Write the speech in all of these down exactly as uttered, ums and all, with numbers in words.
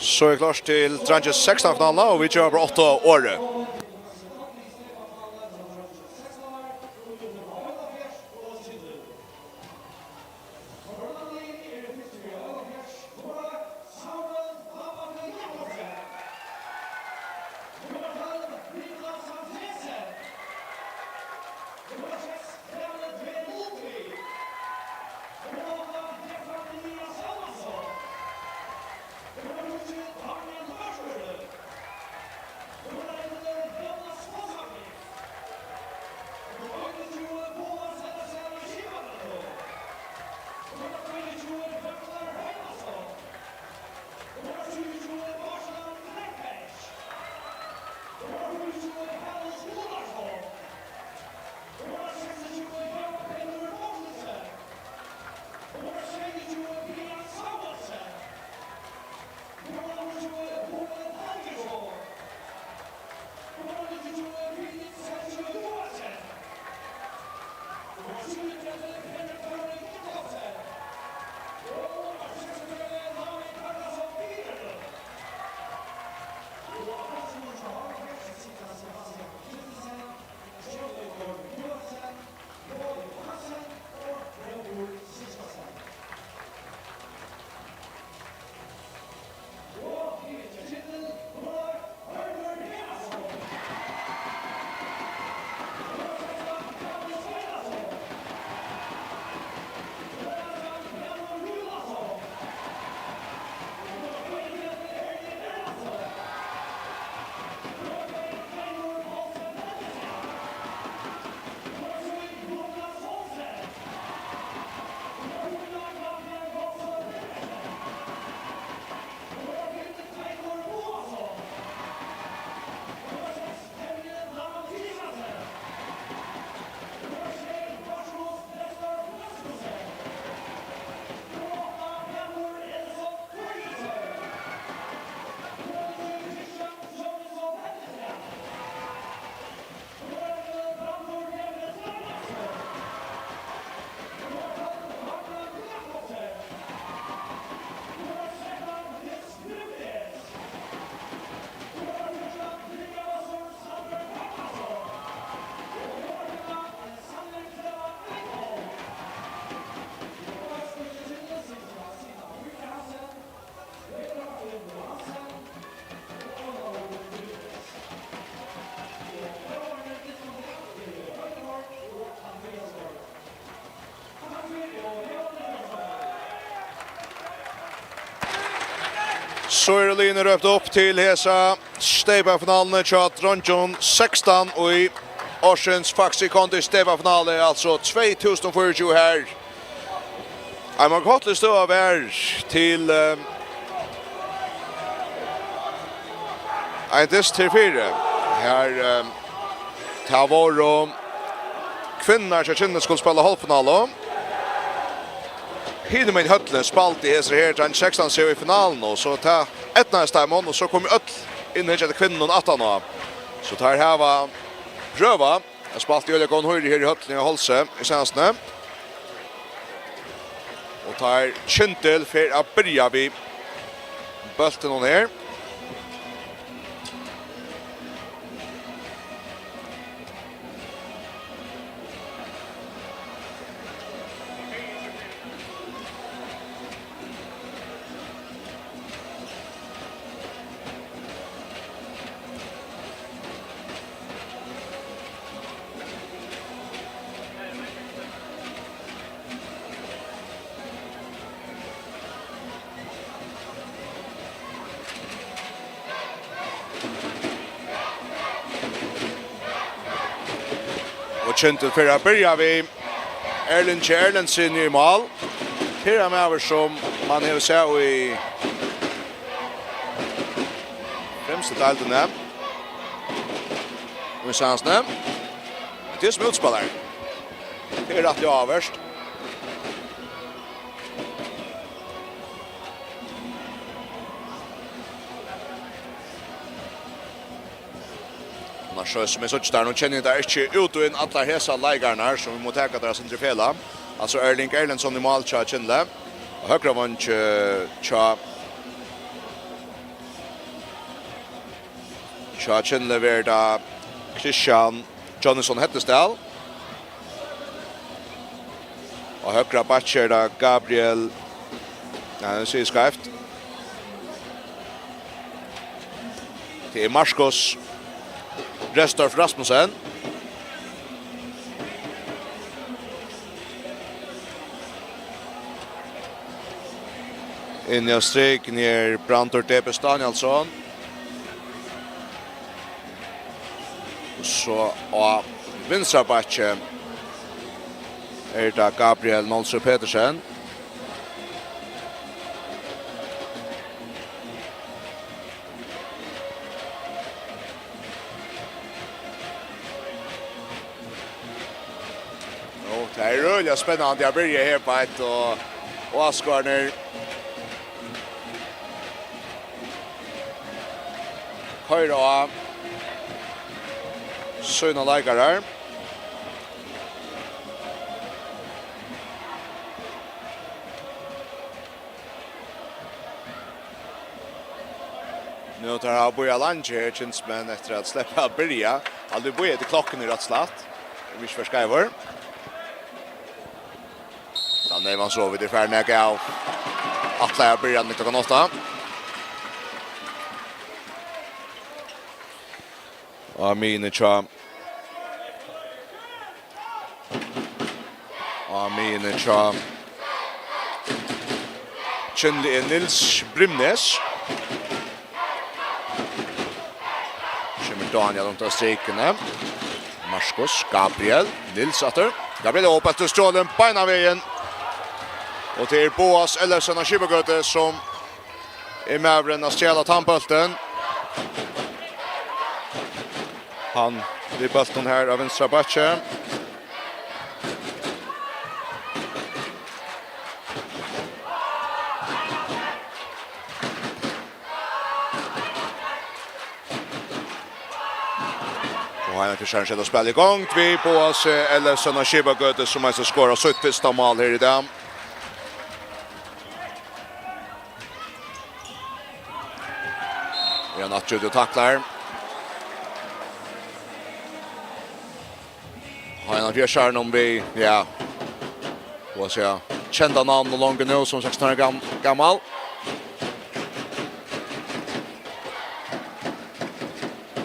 So er klárt til dreingir sekstan finaluna, og vit geva bara Otto orðið. So eru liðini rópt upp til hesa steypafinaluna hjá dreingjum sekstan í ársins Faxe Kondi steypafinalu, altso tvey túsund og fýraogtjúgu her. Ein margháttlig støða var til, eh, ein dyst her fyri. Her, eh, tað vóru kvinnurnar hjá Kinn skuldu spæla hálvfinalu. Hinumegin í høllini spældu hesir her, dreingir sekstan, seg í finaluni, og so tað eydnaðist teimum, og so komu øll inn her til kvinnunum aftaná. So tær hava prøvað. Tað spældi øgiliga góðan hýri her í høllini á Hálsi í seinastuni. Og tá er Kyndil fer at byrja við bóltinum her. Og Kyndil fer at byrja við Erlingi Erlendssyni í mál. Her er ein maður, sum mann hevur sæð í fremstu deildini í seinastuni. Tað er sum útspælari. Tað er rættiliga áhugavert. Annars, so sum eg síggi tær, nú kenni eg tær ikki út og inn allar hesar leikararnar, so vit mugu taka tær eitt sindur í felag. Altso Erling Erlendsson í mál hjá Kyndli. Á høgra veingi, eh, hjá Hjá Kyndli verður tað Kristian Johnson Hettesdal. Og høgra bakki er tað Gabriel. Ja, nú sigi eg skeivt. Tað er Markus Restorff Rasmussen. Inni á strikuni er Brandur D B Danielsson. So á vinstra bakki er tað Gabriel Nolsøe Petersen. Jú, tað er øgiliga spennandi at byrja her beint, og, og áskoðararnir koyra á sínar leikarar. Nú teir hava bíðað leingi her, Kyndlismenn, eftir at sleppa at byrja. Aldri bíðað eftir klokkuni, rætt og slætt. Vit ikki fara skeivir. Tann neyvan so vit er farin at av. Ætlaði at byrja klokkan átta. Og á miðjuni hjá Á miðjuni hjá Kyndli er Niels Brimnes. Kemur Daniel undan strikuni. Markus, Gabriel, Niels aftur. Gabriel er upp eftir stjólin beinanvegin. Og tað er Boas Ellefsen av Skipagøtu sum er maðurin at stjala tann bóltin. Hann við bóltin her á vinstra bakki. Og Heini Kristiansen setir spælið í gongd við Boas Ellefsen av Skipagøtu, sum eisini skorar sítt fyrsta mál her í dag. Er hann aftur úti og taklar. Har er hann fjørsar, um við, ja, hvat skal eg siga, kenda navn og longu nú sum sekstan ára gam-, gamal.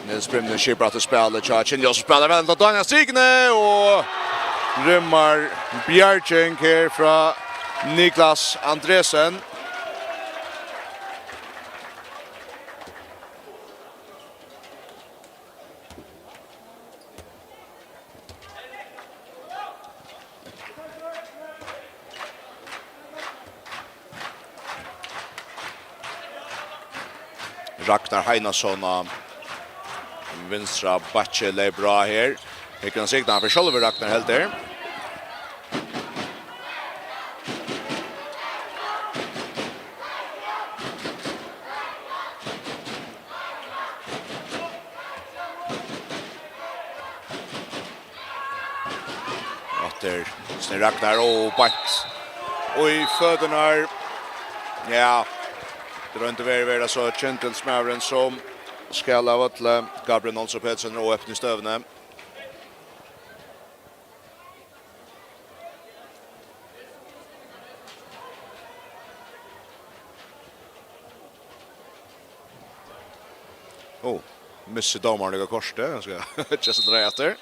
Niels Brimnes skipar aftur spælið hjá Kyndli, og so spælir væl til Daniel Stigne, og rimmar bjarging her frá Niklas Andresen. Ragnar Heinason á vinstra bakki leypur á her. Hyggur hann sikta, hann fer sjálvur, Ragnar, heldur. Aftur snýr Ragnar og beint í føturnar. Ja, tað royndi verið, verið so Kyndilsmaðurin sum skal av øllum. Gabriel Nolsøe Petersen er óheppin í støðuni. Ó, missir dómarin líka kortið. Hann skal ikki so dreiga aftur.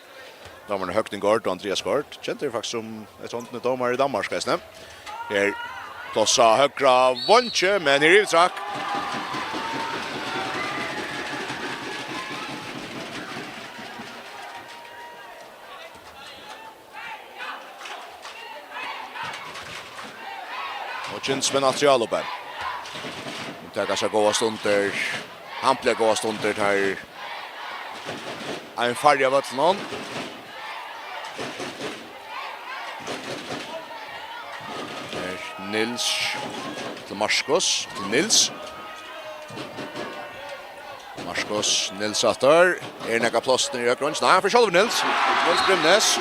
Dómarin er Høgni Gaard og Andreas Gaard. Kendur faktiskt sum eitt hondini dómari í Danmark, eisini. Her pláss á høgra vongi, men her er yvirtrekk. Og Kyndilsmenn aftur í álopið. Taka sær góðar stundir. Hampliga góðar stundir, tær ein færri av vøllinum. Her Niels til Markus, til Niels. Markus, Niels aftur. Er nakað pláss niðri í høgru hondini? Nei, hann fer sjálvur, Niels. Niels Brimnes.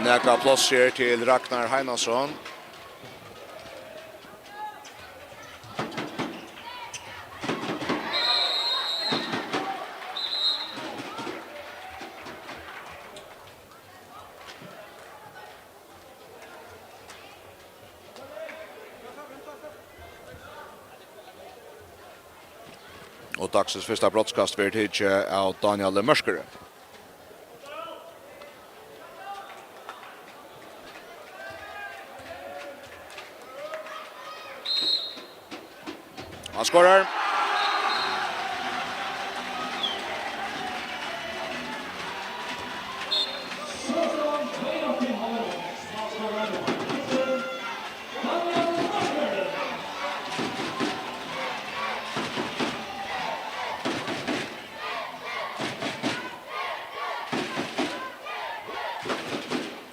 Nakað pláss her til Ragnar Heinason. Og dagsins fyrsta brotskast verður tikið av Daniel Mørkøre. Hann skorar.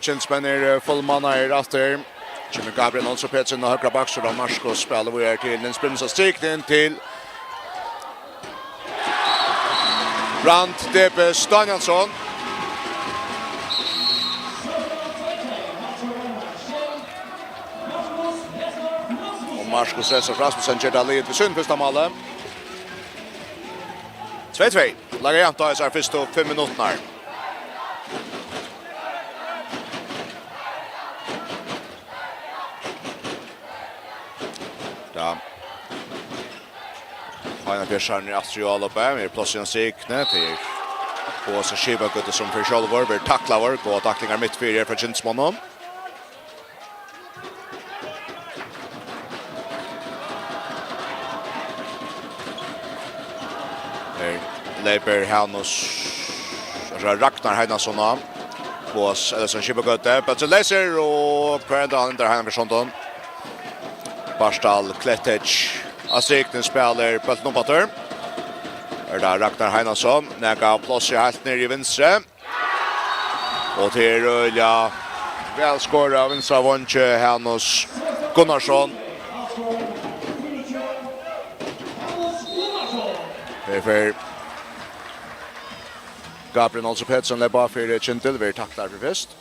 Kindsmenn eru, eh, fullmannaðir aftur. Kemur Gabriel Olsen Petersen á høgra back, so er Markus spælir víðari til Niels Brynesen, strikning til Brand Debes Danielsson. Og Markus Ressort Rasmussen ger tað liðugt við sínum fyrsta máli. Tvey tvey. Laga javnt á hesar fyrstu fimm minuttirnar. Ja. Heina Bjørsson er aftur í áloppi. Her er pláss í ein strikni. Til Boas Skipagøtu sum fer sjálvur. Verður taklaður. Góðar taklingar mitt fyri her frá Kindsmonnum. Her leypur Hanus, altso Ragnar Heinason á. Boas Ellison Skipagøtu. Bólturin leysur, og hvar endar hann? Endar Heinason Bjørnsson. Bartal Klettec. Á strikni, spælir bóltin upp aftur. Er tað Ragnar Heinason? Nakað pláss í heilt niðri í vinstru. Og til er øgiliga væl skorað av vinstra vongi, Hanus Gunnarsson. Her fer Gabriel Olsen Petersen leypa fyri Kyndil, verður taklaður fyri fyrst.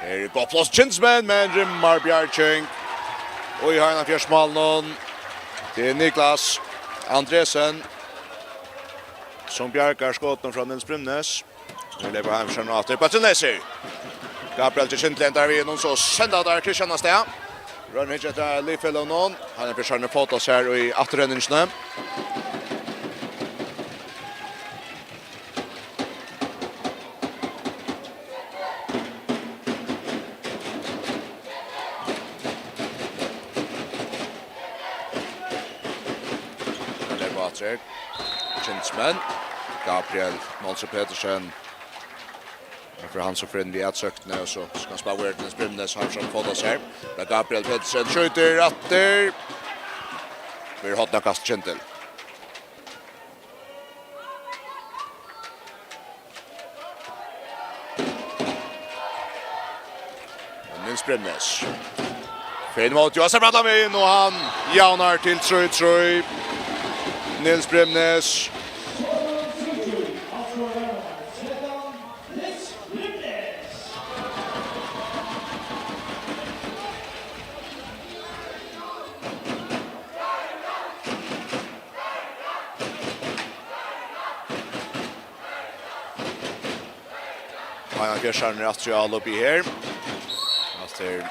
Her er gott pláss, Kyndilsmenn, men rimmar bjarging. Og í Heina Fjørsmál nú. Tað er Niklas Andresen, sum bjargar skotinum frá Niels Bremnes. Nú leypur hann fram aftur. Bólturin leysur. Gabriel til Kyndil, endar við honum, so senda teir Kristian av stað. Roynir at hyggja eftir liðfelaganum. Heina Fjørsmál fótar seg í afturrenningini. Leypa aftur. Kyndilsmenn. Gabriel Olsen Petersen. Her fer hann so fram við atsóknini, og so skal hann spæla víðari til Niels Bremnes, hann fram fótar seg. Men Gabriel Petersen skjýtur aftur. Verður hornakast, Kyndil. Niels Bremnes. Fer inn móti, og sleppa allan vegin, og hann javnar til trý trý. Niels Bremnes. Heina Fjørsmál er aftur í áloppi her. Aftur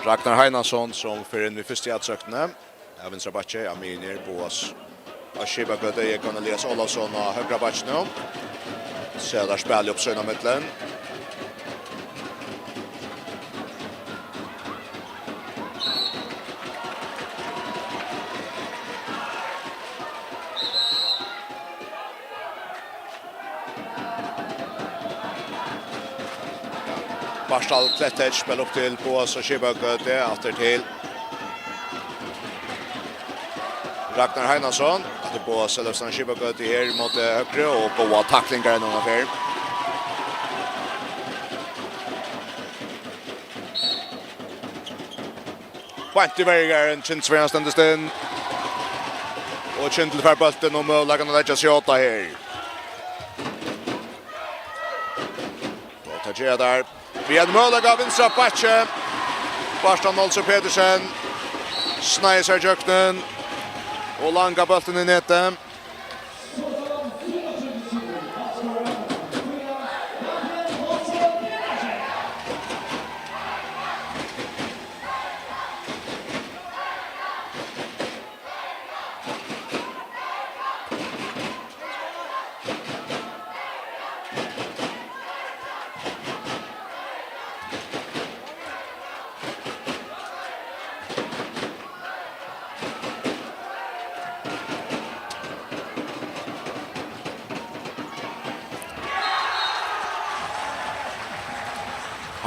Ragnar Heinason, sum fer inn við fyrstu atsóknini. Av vinstra bakki, av miðjuni er Boas á Skipagøtu, Jógvan Elias Ólafsson á høgra bakkinum. So teir spæla upp sín á millum. Bartal Klettec spælir upp til Boas á Skipagøtu, aftur til Ragnar Heinason. Aftur Boas Ellefsen á Skipagøtu her móti høgru og góðar taklingar enn hon fer. Beint í verjaren, Kyndilsverjarin stendur stinn. Og Kyndil fær bóltin og møguleikan at leggja seg á her. Og tað gera teir. Við ein møguleika á vinstra bakki. Bartan Olsen Petersen sneiðir sær ígjøgnum og langar bóltin í netið.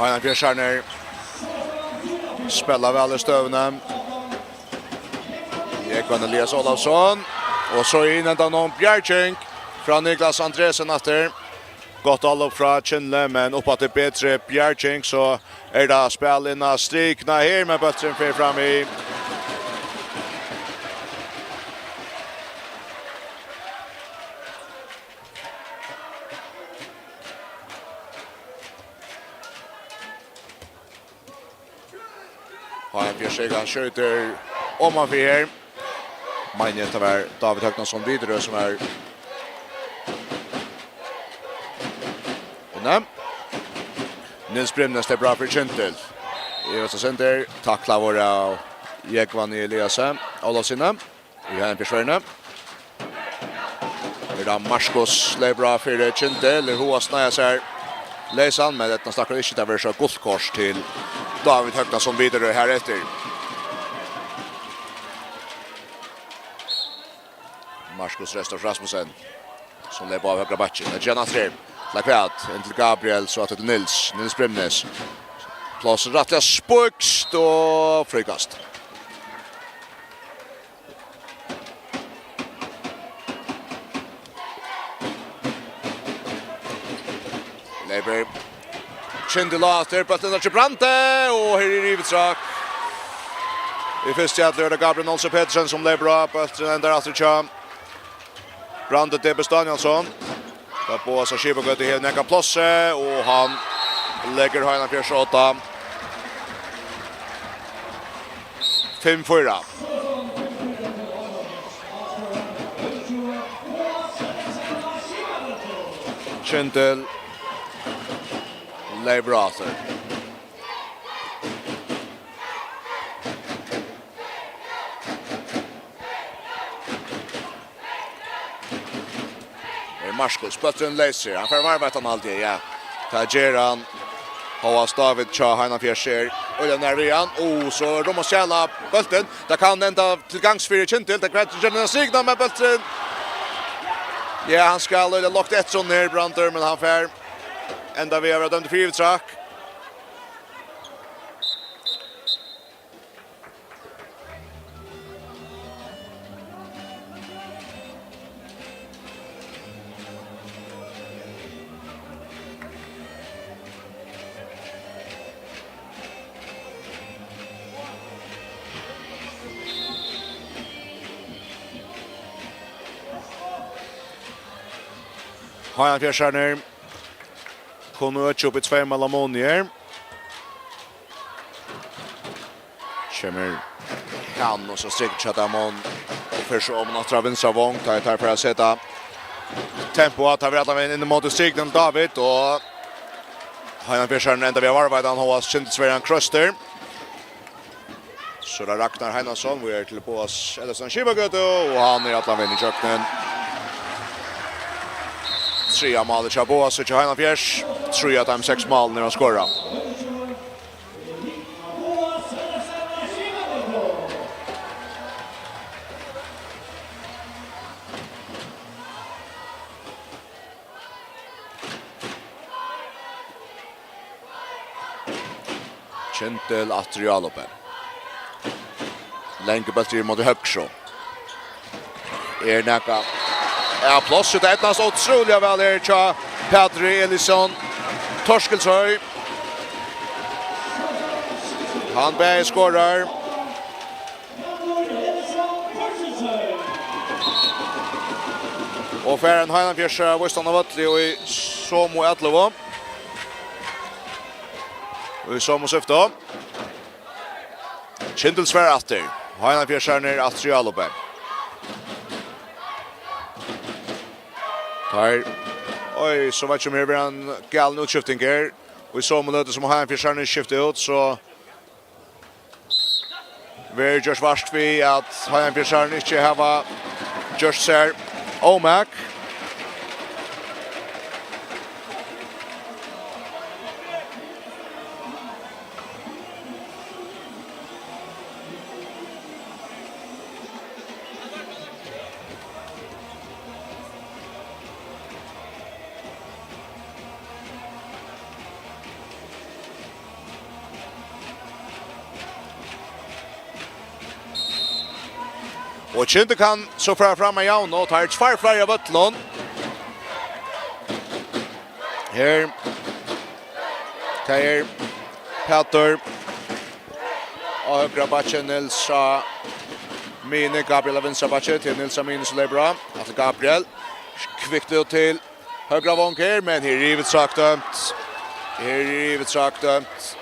Heiðarfjarðararnir spæla væl í støðuni. Jógvan Elias Ólavsson. Og so inn hendan um bjarging frá Niklas Andresen aftur. Gott álop frá Kyndli, men uppaftur betri bjarging, so er tað spæl inn á strikuna her, men bólturin fer fram í. Heiðarfjarðarar skjóta omanfyri her. Meini, hetta var David Høgnason Viderø sum var inni. Niels Bremnes, tað er bra fyri Kyndil. Ivast og Sender, taklaður av Jógvan Elias Ólavssyni. Í Heiðarfjarðararunum. Er tað Markus Leibra fyri Kyndil, er hug at sneiða sær leysan, men eydnast akkurát ikki, tað verður so gult kort til David Høgnason Viderø her eftir. Markus Restorff Rasmussen, sum leypur av høgra bakki. Tað ger hann aftur her. Til Akvat, inn til Gabriel, so aftur til Niels. Niels Bremnes. Pláss rættiliga spíkst og fríkast. Leypur Kyndil aftur, bólturin til Brande, og her er yvirtráð. Í fyrstu halvleik er tað Gabriel Olsen Petersen sum leypur á, bólturin endar aftur hjá Brande D B Danielsson. Tá Boas á Skipagøtu hevur nakað pláss, og hann leggur Heiðarfjarðarar á fimm fýra. Kyndil Leibra aftur. Er Markus, bólturin leysur. Hann fær varðveitt hann altíð, ja. Tað ger hann. Hóast David hjá Heiðarfjarðarum er øgiliga nær við hann. Og so er tað um at stjala bóltin. Tað kann enda til gangs fyri Kyndil. Tað kvæðir Kyndil seg, men bólturin. Ja, hann skal øgiliga langt eftir honum her, Brandur, men hann fær enda við at vera dømdur fyri yvirtráð. Heiðarfjarðarar kunnu økja upp í tvey mál á mun her. Kemur hann og so strikkur hjá teimum og fer so oman aftur á vinstra vong. Tá er tað fyri at seta tempo á, tað er allan vegin inn móti striknum, David, og Heiðarfjarðarar enda við at varðveita hann, hóast Kyndilsverjarin krossar. So er tað Ragnar Heinason, vit eru til Boas Ellefsen Skipagøtu, og hann er allan vegin ígjøgnum. Triðja málið hjá Boas, hjá Heiðarfjarðarum. Trý av teimum seks málum er hann skorar. Kyndil aftur í álopið. Langur bóltur í móti høgru. Er nakað. Ja, pláss, tað eydnast ótrúliga væl her hjá Pætri Elísson. Torkilshøj. Hann bæði skorar. Og fær ein Heiðanfjørðsara vístan á vølli í somu ellivu. Í somu syftu. Kyndil svarar aftur. Heiðanfjørðsarnir aftur í álopið. Teir. Oj, so veit eg ikki um her verður ein galin útskifting her. Og í somu løtu sum Heiðanfjørðsarnir skifta út, so verður gjørt vart við, at Heiðanfjørðsarnir ikki hava gjørt sær ómak. Og Kyndil kann so fara fram á javn, og teir tveir fleiri av vøllinum. Her. Tað er Pætur á høgra bakki, Niels á miðjuni, Gabriel á vinstra bakki, til Niels á miðjuni, sum leypur á. Aftur Gabriel. Kvikt út til høgra vong her, men her er yvirtrátt dømt. Her er yvirtrátt dømt.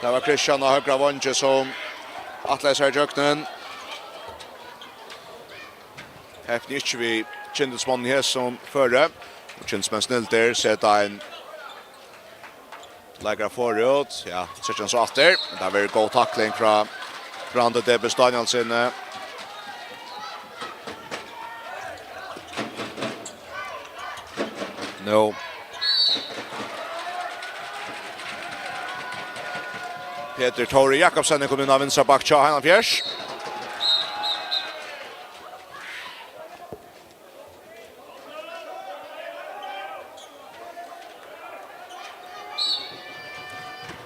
Tað var Kristian á høgra vongi, sum ætlaði sær ígjøgnum. Hepnir ikki við Kyndilsmonnum í hesum føri. Og Kyndilsmenn snildir, seta ein leikara forút. Ja, trekkir hann so aftur. Tað verður góð takling frá Brandi Debes Danielsen. Nú. Petur Tóri Jakobsen er komin inn á vinstra bakk hjá Heiðanfjørð.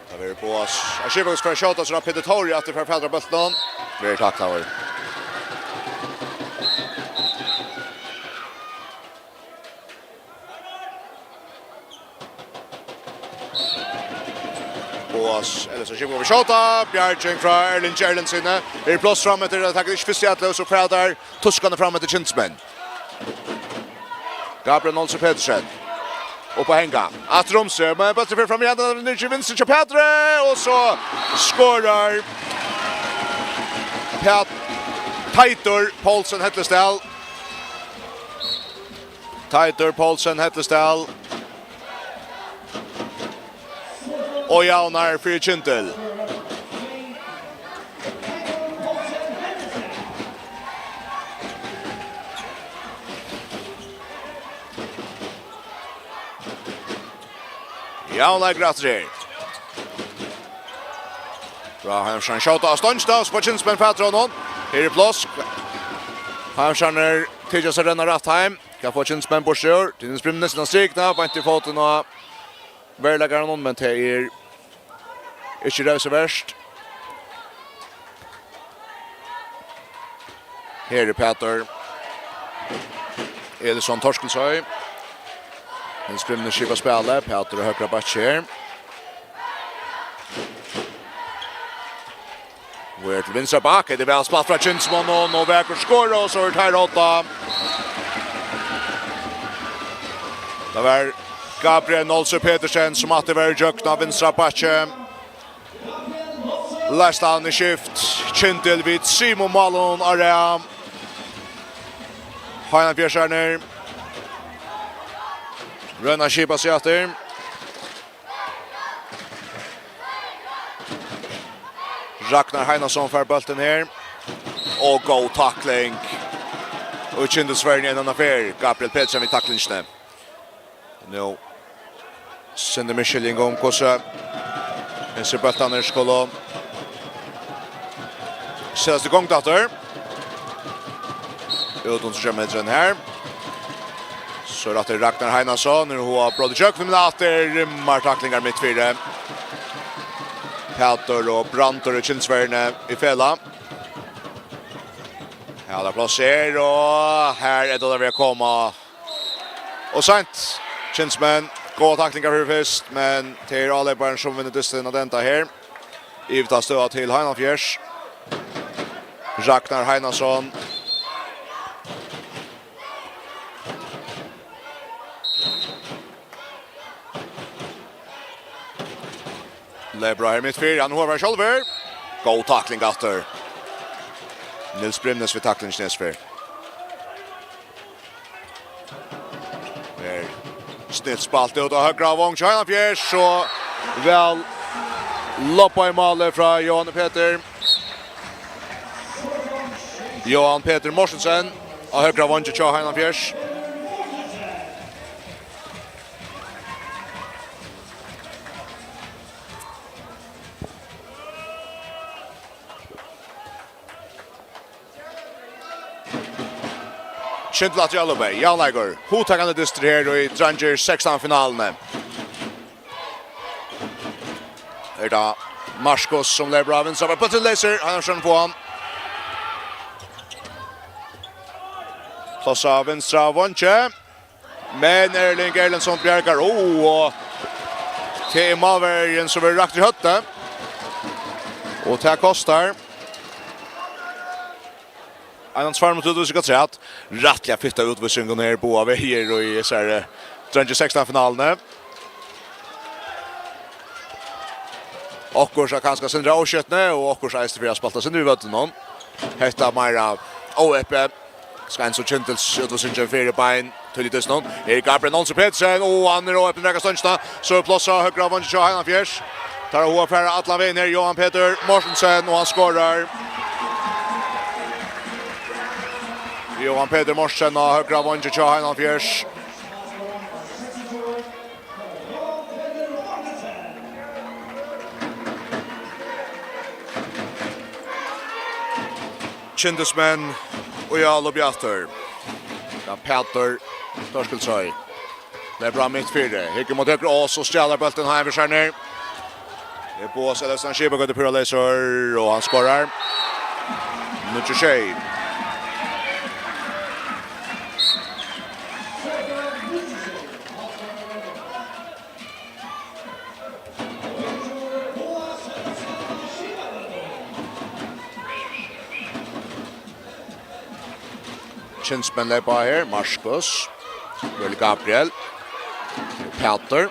Tað verður Boas. Ein skipari sum fer at skjóta, so er Petur Tóri aftur, fær fatur á bóltinum. Verður taklaður. Boas Ellis, skipari við skjóta. Bjarging frá Erling Erlendsen. Er pláss fram eftir, tekur ikki fyrst í allu, so fær teir tuskarnir fram eftir Kyndilsmenn. Gabriel Nolsøe Petersen. Upp á henga. Aftur um seg, men bólturin fer fram í hondina, niður til vinstru hjá Pætri, og so skorar Pæt-, Teitur Poulsen Hellesdal. Teitur Poulsen Hellesdal. Og javnar fyri Kyndil. Javnleikur aftur her. Frá Heimsjørn skjóta á stongina, so fáa Kyndilsmenn fatur á honum. Her er pláss. Heimsjørnir tykjast at renna rætt heim. Kann fáa Kyndilsmenn burtur úr. Tynnes Brimnes innan strikuna, beint í fótin á verjuleikaranum, men tað er ikki revsivert. Her er Pætur Elísson Torkelshøj. Tynnes Brimnes skipar spælið. Pætur á høgra bakki her. Og er til vinstra bakk, er tað væl spælt frá Kyndilsmonnum, og vakurt skorað, og so er tað her átta. Tað var Gabriel Nolsøe Petersen, sum aftur var ígjøgnum á vinstra bakki. Leiðslan er skift, Kyndil við trimum málum á rað. Heiðanfjørðsarnir royna at skipa seg aftur. Ragnar Heinason fær bóltin her. Og góð takling. Og Kyndilsverjin enn eina ferð. Gabriel Petersen við taklingini. Nú. Sindur misskiljing um hvussu hesir bóltarnir skulu setast í gongd aftur. Út um tríggjar metrar her. So er aftur Ragnar Heinason. Nú har brotið ígjøgnum, men aftur rimmar taklingar mitt fyri. Pætur og Brandur í Kindisverjuni í felag. Her er pláss her, og her er tað við at koma. Og seint. Kindismenn, góðar taklingar fyri fyrst, men tað er áleyparin sum vinnur dystin at enda her. Yvir ta støða til Heinolfsfjørð. Ragnar Heinason. Leypur á her mitt fyri, hann hovar sjálvur. Góð takling aftur. Niels Brimnes við takling, Nesfjørð. Her. Snilt spalt út á høgra vong, Heinolfsfjørð, so væl loppað í málið frá Jóhann Petur. Jóhann Petur Mortensen á høgra vongi hjá Heinolfsfjørð. Kyndil aftur í álopið, javnleikur. Hugtakandi dystur her í dreingir sekstan finaluni. Er tað Markus sum leypur á vinstra, bólturin leysur, hann er sjálvur á hann. Pláss á vinstra vongi. Men Erling Erlendsson bjargar. Ó, og tað er málverjin sum verður raktur í høvdið. Og tað kostar. Ein tveir minuttir útvísing afturat. Rættiliga fitta útvísing her, báðar vegir, og í hesari, eh, dreingir sekstan finaluni. Okkurt er kanska sindur óskifti, og okkurt eisini fyri at spæla sindur í vøllinum. Hetta meira óheppið. Skal eins og Kyndils útvísingin fyri bein til í dystinum. Her er Gabriel Olsen Petersen, og hann er óheppin, rakar stongina. So er pláss á høgra vongi hjá Heinolfsfjørð. Teir hava hug at fara allan vegin her, Jóhann Petur Mortensen, og hann skorar. Jóhann Petur Mortensen á høgra vongi hjá Heinolfsfjørð. Kyndismenn í álopið aftur. Ja, Pætur Torkilshøj. Leypur á mitt fyri. Hyggur móti høgru, og so stjal hann bóltin, Heinolfsfjørður. Er Boas Ellefsen Skipagøta púra leysur, og hann skorar. Níggju sjey. Kyndismenn leypa á her. Markus. Vel Gabriel. Pætur.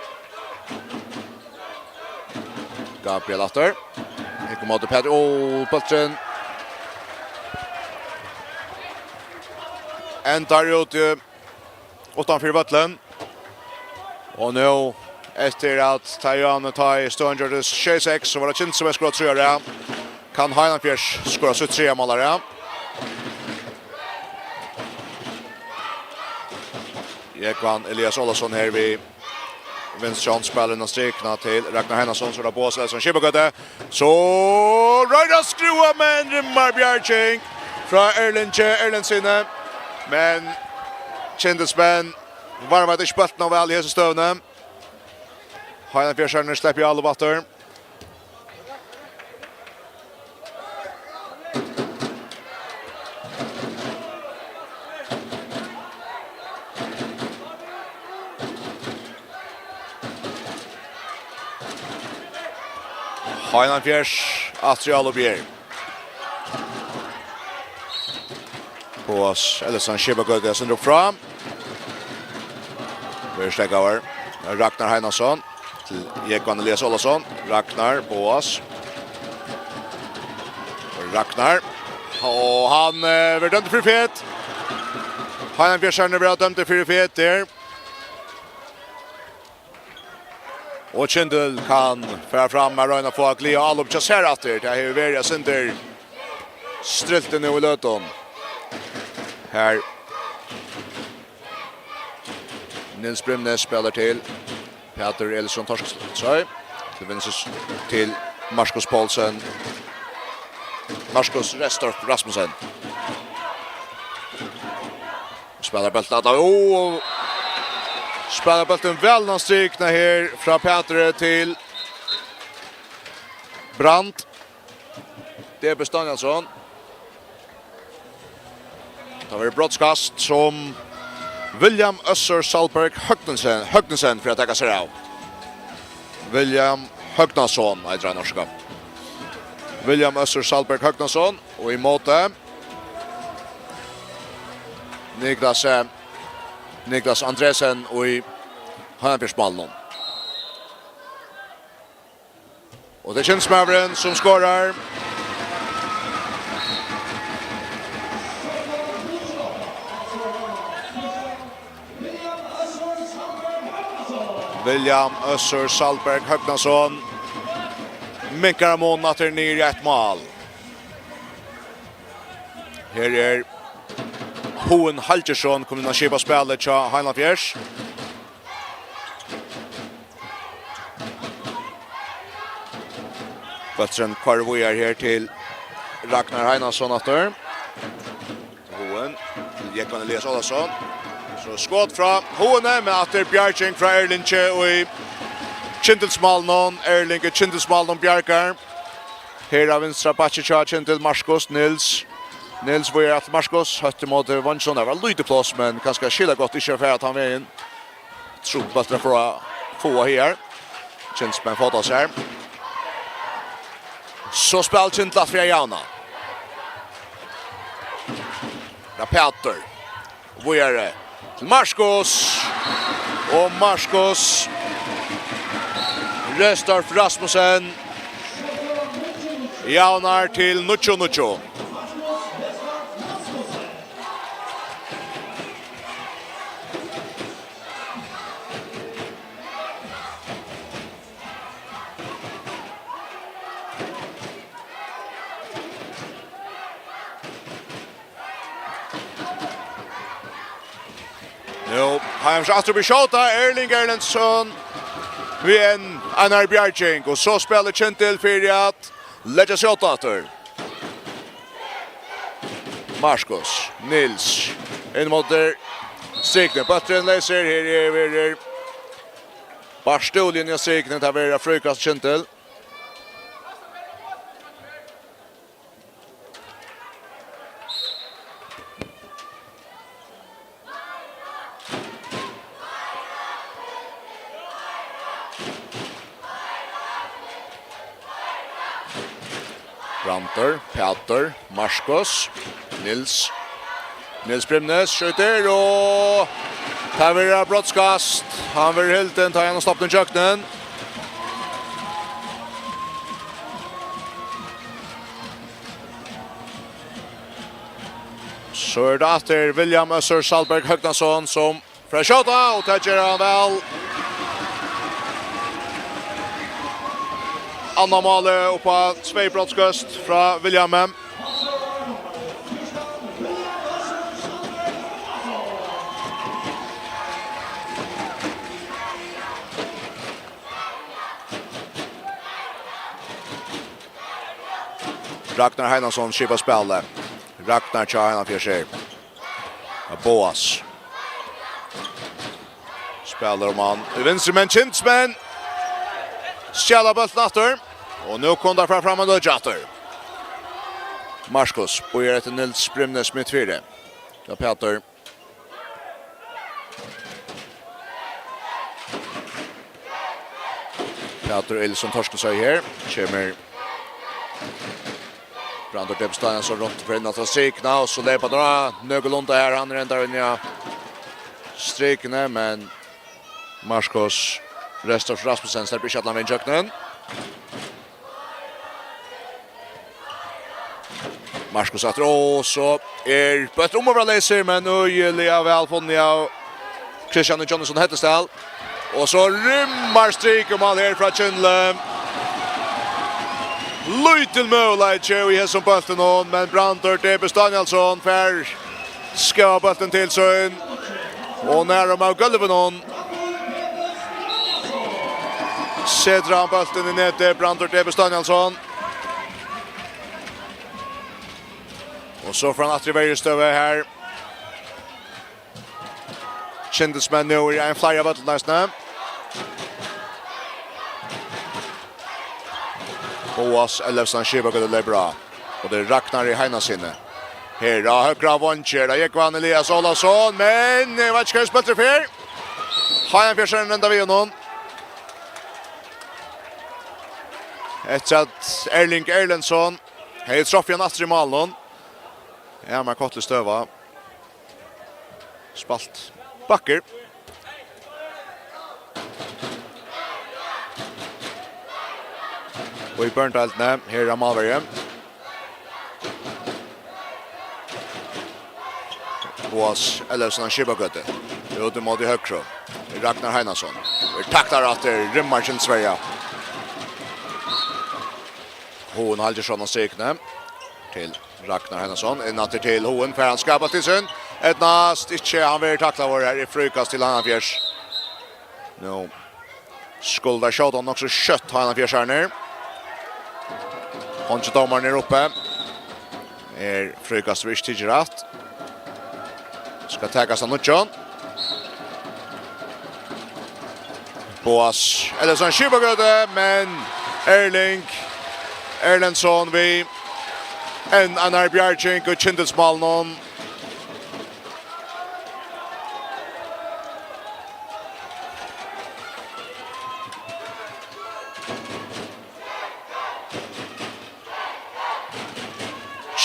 Gabriel aftur. Hyggur móti Pætur. Ó, bólturin endar úti uttanfyri vøllin. Og nú, eftir at Tajan tá í støðan gjørdist sjey seks, so var tað Kyndil sum skoraði trý á rað. Kann Heinolfsfjørður skora sítt triðja mál á rað? Jógvan Elias Ólason her við vinstru hond, spælir inn á strikuna til Ragnar Heinason, so er tað Boas Ellefsen Skipagøta. So roynir at skrúva, men rimmar bjarging frá Erlingi Erlendssyni. Men Kyndismenn varðveitta ikki bóltin nóg væl í hesi støðuni. Heinolfsfjørðingar sleppa í álop aftur. Heinolfsfjørður aftur í álop her. Boas Ellefsen Skipagøta, sindur upp frá. Verður steðgaður. Ragnar Heinason til Jógvan Elias Ólason. Ragnar, Boas. Ragnar. Og hann, eh, verður dømdur fyri fet. Heinolfsfjørðingar verða dømdir fyri fet her. Og Kyndil kann fara fram at royna at fáa gleði og álop hjá sær aftur. Tað hevur verið eitt sindur striltið nú í løtuni. Her Niels Brimnes spælir til Pætur Elísson Torkilshøj. Til vinstru til Markus Poulsen. Markus Restorff Rasmussen. Spælir bóltin alla. Ó! Spælir bóltin væl innan strikuna her frá Pæturi til Brand. Debes Danielsson. Tað verður brotskast sum William Øssur Salberg Høgnesen, Høgnesen fer at taka sær av. William Høgnason, eitur hann, orsaka. William Øssur Salberg Høgnason, og ímóti Niklas, eh, Niklas Andresen í Heinafjørðsmálinum. Og tað er kynsmaðurin, sum skorar. William Øssur Salberg Høgnason minkar munin aftur niður í eitt mál. Her er Hugin Hallgjersson komin inn at skipa spælið hjá Heinafjørð. Bólturin koyrir víðari her til Ragnar Heinason aftur. Hugin til Jógvan Elias Ólavsson. So skot frá Hugin, men aftur bjarging frá Erlingi í kyndilsmálinum. Erling í kyndilsmálinum bjargar. Her á vinstra bakki hjá Kyndil, Markus, Nils. Nils víðari til Markus, høgt ímóti Vongson. Tað var lítið pláss, men kanska skilagott ikki at fara tann vegin. Trupult at fáa, fáa her. Kyndilsmenn fáa tað sær. So spælir Kyndil aftur fyri at javna. Ja, Pætur. Víðari til Markus. Og Markus Restorff Rasmussen javnar til níggju níggju. Nú, Heims aftur við skjóta, Erling Erlendsson við ein, einari bjarging, og so spælir Kyndil fyri at leggja skjóta aftur. Markus, Nils, inn móti strikuni, bólturin leysur, her er, er, er Barstúlin í strikuni, tað verður eitt fríkast Kyndil. Brandur, Pætur, Markus, Nils. Nils Brimnes skjýtur, og tað verður eitt brotskast. Hann verður hildin, tá hann er sloppin ígjøgnum. So er tað aftur William Øssur Salberg Høgnason, sum fer at skjóta, og tað ger hann væl. Annað málið upp á tvey brotskøst frá Williami. Ragnar Heinason skipar spælið. Ragnar hjá Heinafjørð her. Ja, Boas. Spælir um hann í vinstru, men Kyndilsmenn stjala bóltin aftur. Og nú kunnu teir fara fram og leggja aftur. Markus býr eftir Nils Brimnes mitt fyri. Ja, Pætur. Pætur Elísson Torkilsøe her. Kemur Brandur Debes Danielsson rundt og fer inn á strikuna, og so leypur hann nøkulunda her. Hann er enntá inni á strikuni, men Markus Restorff Rasmussen sleppur ikki allan vegin ígjøgnum. Markus aftur, og so er bólturin um at vera leysur, men øgiliga væl funnið av Kristian Jóhannesson Hettestad. Og so rimmar strikumál her frá Kyndli. Lítil møguleiki í hesum bóltinum, men Brandur Debes Danielsson fær skóvað bóltin til sín. Og nærum av gólvinum setur hann bóltin í netið, Brandur Debes Danielsson. Og so fer hann aftur í verjustøðu her. Kyndilsmenn nú í ein fleiri av vøllum eisini. Boas Ellefsen, Skipagøta, leipur á. Og tað er Ragnar í Heinasyni. Her á høgra vongi er tað Jógvan Elias Ólavsson, men eg veit ikki hvar spælturin fer. Heiðan Fjørsteinar endar við honum. Eftir at Erling Erlendsson hevði troffið hann aftur í málinum. Ja, men kortlig støða. Spælt. Bakker. Og í Bjørndalene, her er málverji. Boas Ellefsen av Skipagøtu. Út ímóti høgru. Ragnar Heinason. Er taklar aftur, rimmar til Sverige. Hugin Halldórsson á strikuni. Til Ragnar Heinason. Inn aftur til Hugin. Fær hann skapað til sín. Eydnast ikki. Hann verður taklaður her í fríkast til Heinafjørð. Nú skulda skjóta nokk so skjótt Heinafjørðarnir. Hondidómarin er uppi. Er fríkast við ikki tikið rætt. Skal takast av nýggjum. Boas Ellefsen, Skipagøta, men Erling Erlendsson við enn annar bjarging og kyndilsmálinum.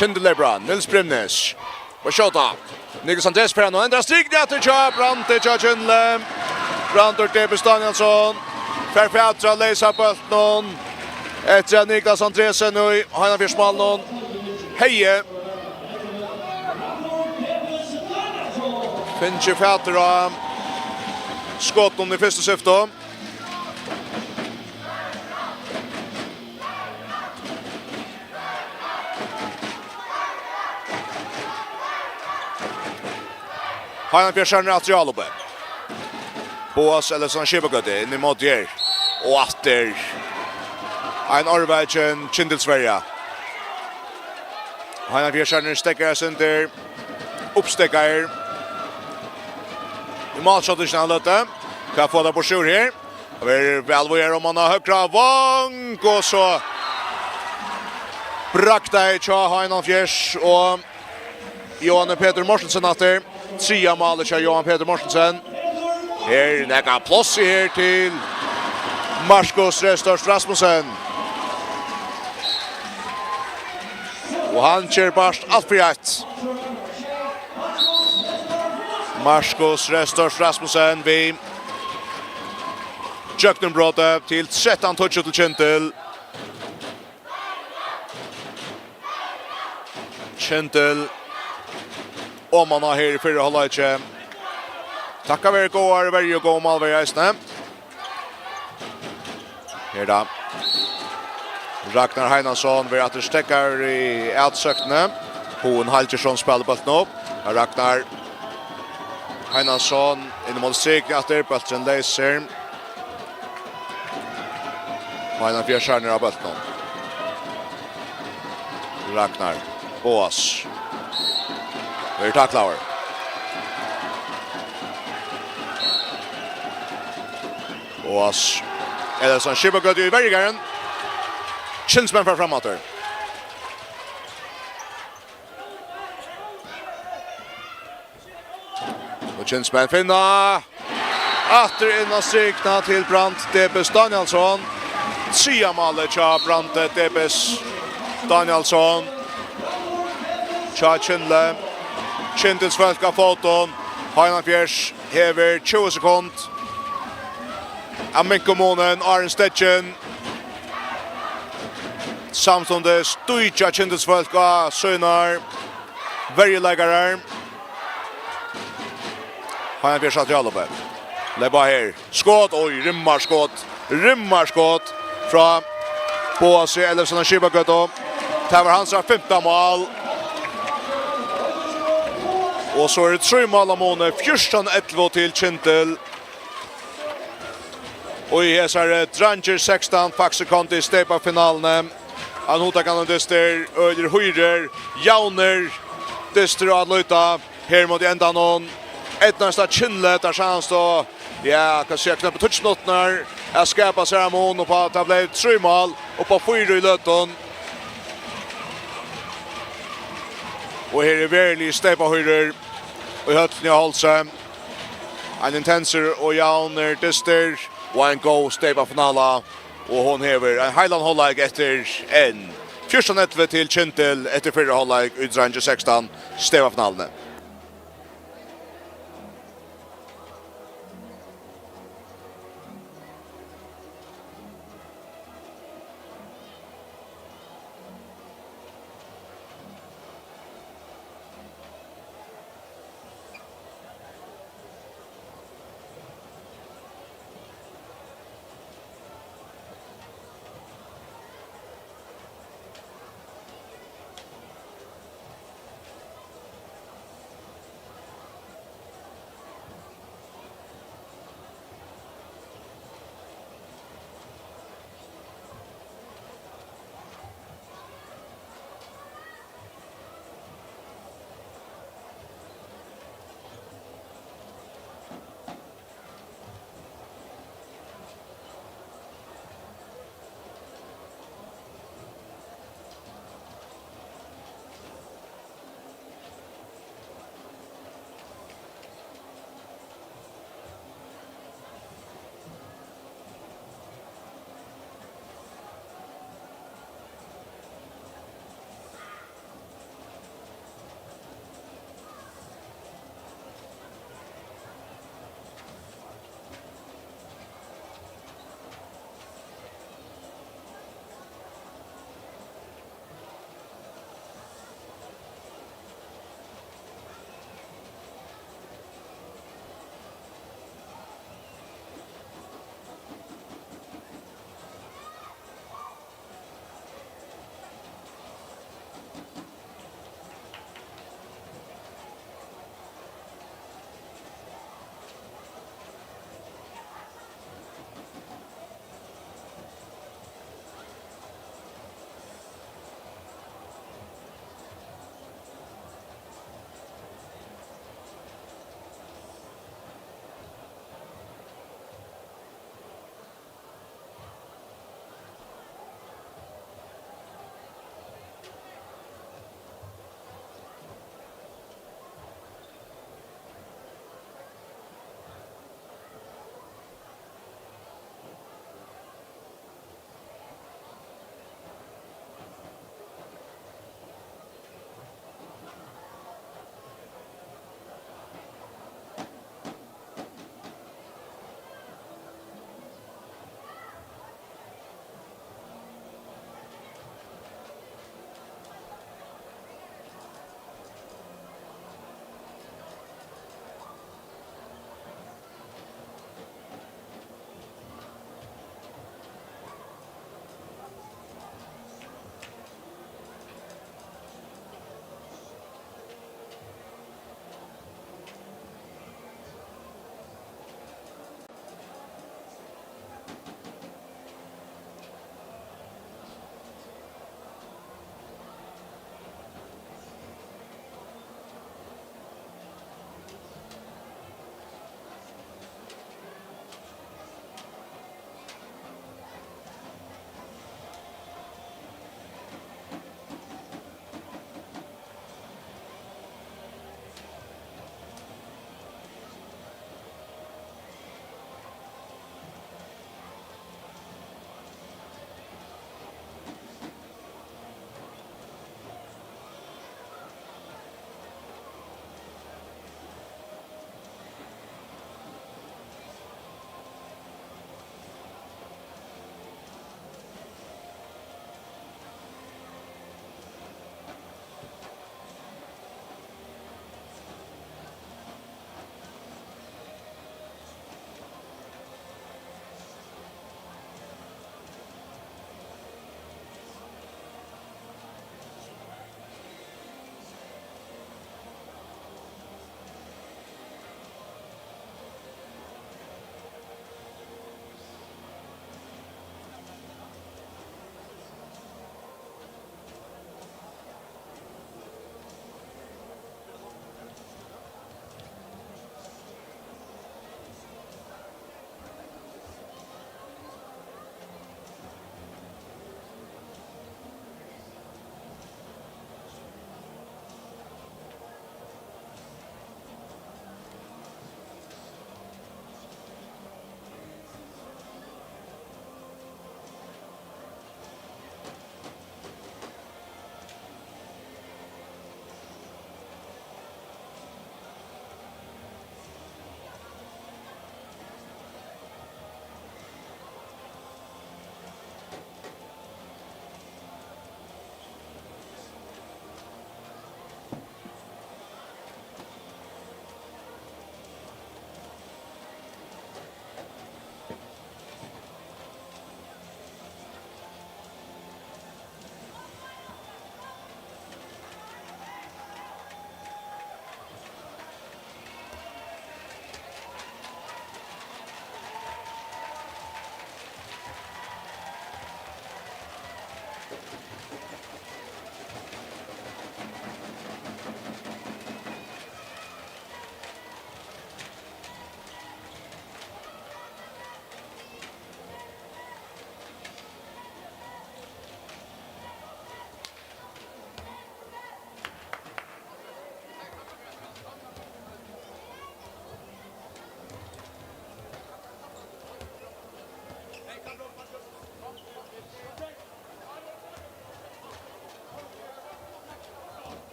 Kyndil er bra. Niels Brimnes. Og skjóta. Niklas Andresen fer nú. Endar strikuni aftur hjá Brandi hjá Kyndli. Brandur Debes Danielsson. Fær fatur á leysa bóltin. Eftir at Niklas Andresen í Heinafjørðsmálinum. Hevði fingið fatur á skotinum í fyrstu syftu. Heinafjørðarnir aftur í álopið. Boas Ellefsen, Skipagøta, inn ímóti her. Og aftur. Ein árvaksin kyndilsverja. Heinafjørðarnir steðga eitt sindur. Uppsteðgaðir. Í málskjótinum eina løtu. Kann fáa tað burtur úr her. Og verður væl við her um hann á høgra vong. Og so braktaði hjá Heinafjørð og Jóhann Petur Mortensen aftur. Triðja málið hjá Jóhann Petur Mortensen. Her er nakað pláss her til Markus Restorff Rasmussen. Og hann ger bart alt fyri eitt. Markus Restorff Rasmussen við gjøgnumbroti til trettan tíggju til Kyndil. Kyndil oman á her í fyrra hálvleiki. Takk veri góðari verju og góðum málverji eisini. Her er tað Ragnar Heinason verður aftur steðgaður í atsóknini. Hugin Halldórsson spælir bóltin upp. Ragnar Heinason inn móti strikuni aftur, bólturin leysur. Heinafjørðarnir á bóltinum. Ragnar. Boas. Verður taklaður. Boas. Ellefsen, Skipagøta í verjugarðin. Kyndilsmenn fara fram aftur. Og Kyndilsmenn finna aftur inn á strikuna til Brand Debes Danielsson. Triðja málið hjá Brand Debes Danielsson. Hjá Kyndli. Kyndilsfólk á fótum. Heinafjørður hevur tjúgu sekund at minka munin, áðrenn steðgin. Samstundis stíkja Kyndilsfólk á sínar verjuleikarar. Heinafjørður aftur í álopið. Leypa her. Skot, oj, rimmar skot. Rimmar skot frá Boasi Ellefsen á Skipagøtu. Tað var hansara fimta mál. Og so er tað trý mál á muni, fjúrtan ellivu til Kyndil. Og í hesari Dreingir sekstan Faxe Kondi steypafinaluni. Ein hugtakandi dystur, øgiligur hýrur, javnur dystur at líta. Her móti endanum. Eydnaðist at Kyndli, teir seinastu Ja, kann siga, knappu tíggju minuttirnar at skapa sær ein mun upp á, tað bleiv trý mál upp á fýra í løtuni. Og her er veruliga steypahýrur í høllini á Hálsi. Ein intensur og javnur dystur og ein góð steypafinala. Og hon hevur ein heilan hálvleik eftir enn. Fjúrtan ellivu til Kyndil eftir fyrra hálvleik í dreingir sekstan steypafinaluni.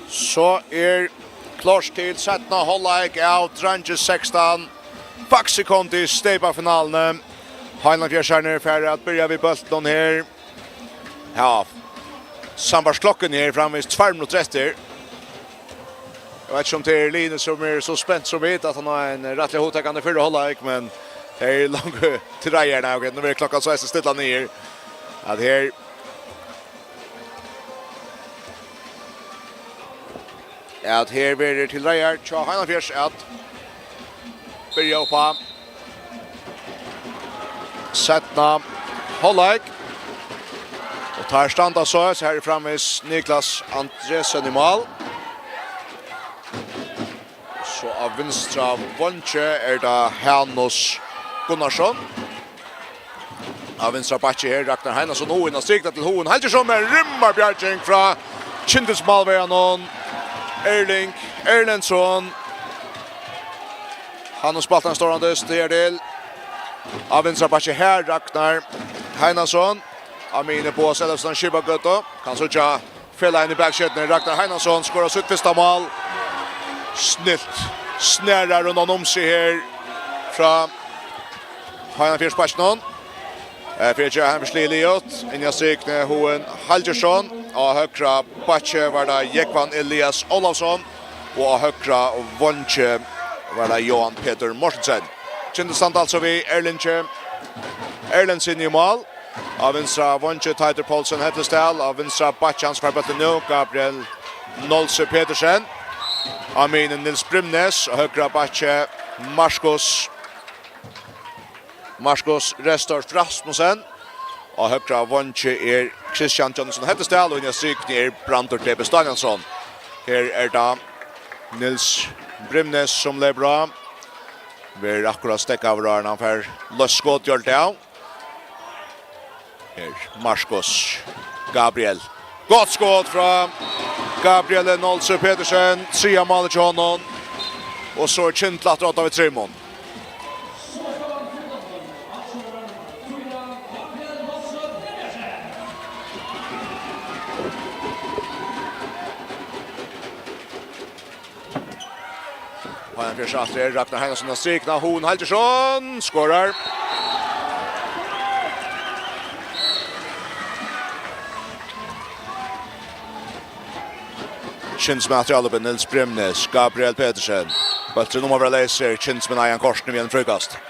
So er klárt til seinna hálvleik av Dreingir sekstan. Faks sekund í steypafinaluni. Heinafjørðsarnir fara at byrja við bóltinum her. Ja, sambært klokkuni her framvegis tveir minuttir eftir. Eg veit ikki um tað er Line sum er so spent sum vit, at hann hevur ein rættiliga hugtakandi fyrra hálvleik, men tað er longu til reiðar nú. Nú verður klokkan so stilla niður. At her at her verður til reiðar hjá Heinafjørð at byrja upp á seinna hálvleik. Og teir standa so, so her er framvegis Niklas Andresen í mál. So á vinstra veingi er tað Hanus Gunnarsson. Á vinstra bakki her, Ragnar Heinason, og inn á strikuna til Hugin Helgesson, men rimmar bjarging frá kyndilsmálverjanum, Erling Erlendsson. Hann og spæltarin stóran dyst her til. Á vinstra bakki her, Ragnar Heinason. Á miðjuni, Boas Ellefsen, Skipagøta. Kann síggja felagin í baksetuni, Ragnar Heinason, skorar sítt fyrsta mál. Snilt. Snerrar rundan um seg her frá Heinafjørðsbakkinum. Eh, fyri at gera hann fyrsliga liðugt. Inn á strikuna, Hugin Helgesson. Á høgra bakki var tað Jógvan Elias Ólavsson. Og á høgra veingi var tað Jóhan Petur Mortensen. Kyndilsir standa altso við Erlingi Erlendssyni í mál. Á vinstra veingi Teitur Poulsen Hellesdal. Á vinstra bakki, hann sum fær bóltin nú, Gabriel Nolsøe Petersen. Á miðjuni Niels Brimnes. Á høgra bakki Markus Markus Restorff Rasmussen. Á høgra veingi er Kristian Johnsen Hellesdal, og inn á strikuna er Brandur D B Danielsson. Her er tað Niels Brimnes sum leypur á. Verður akkurát steðgaður, áðrenn hann fær loyst skot, gjørt av. Her, Markus Gabriel. Gott skot frá Gabriel Nolsøe Petersen. Triðja málið hjá honum. Og so er kyndil aftur, átta við trimum. Heinafjørður aftur, Ragnar Heinason á strikuna, Hugin Helgesson skorar. Kyndilsmenn aftur í álopið, Niels Brimnes, Gabriel Petersen. Bólturin um at vera leysur, kyndilsmenn eiga kortini við einum fríkasti.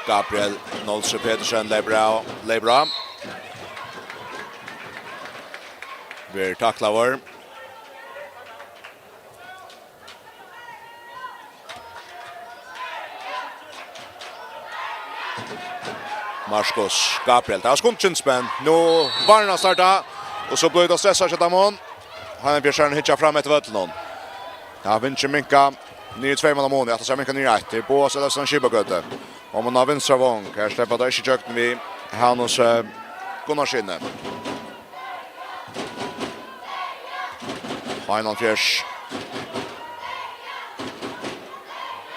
Gabriel Nolsøe Petersen leypur av, leypur av. Verður taklaður. Markus Gabriel, tað er skunkins, men nú var hann at starta, og so blívur tað stressað hjá teimum. Heinafjørðsarnir hyggja fram eftir vøllinum. Ja, vingin minkar niður í tvey manna mun, ja, tað skal minka niður í eitt. Tað er Boas Ellefsen Skipagøta. Og man á vinstra vong, her sleppa teir ikki gjøgnum við Hanus, eh, Gunnarssyni. Heinafjørður.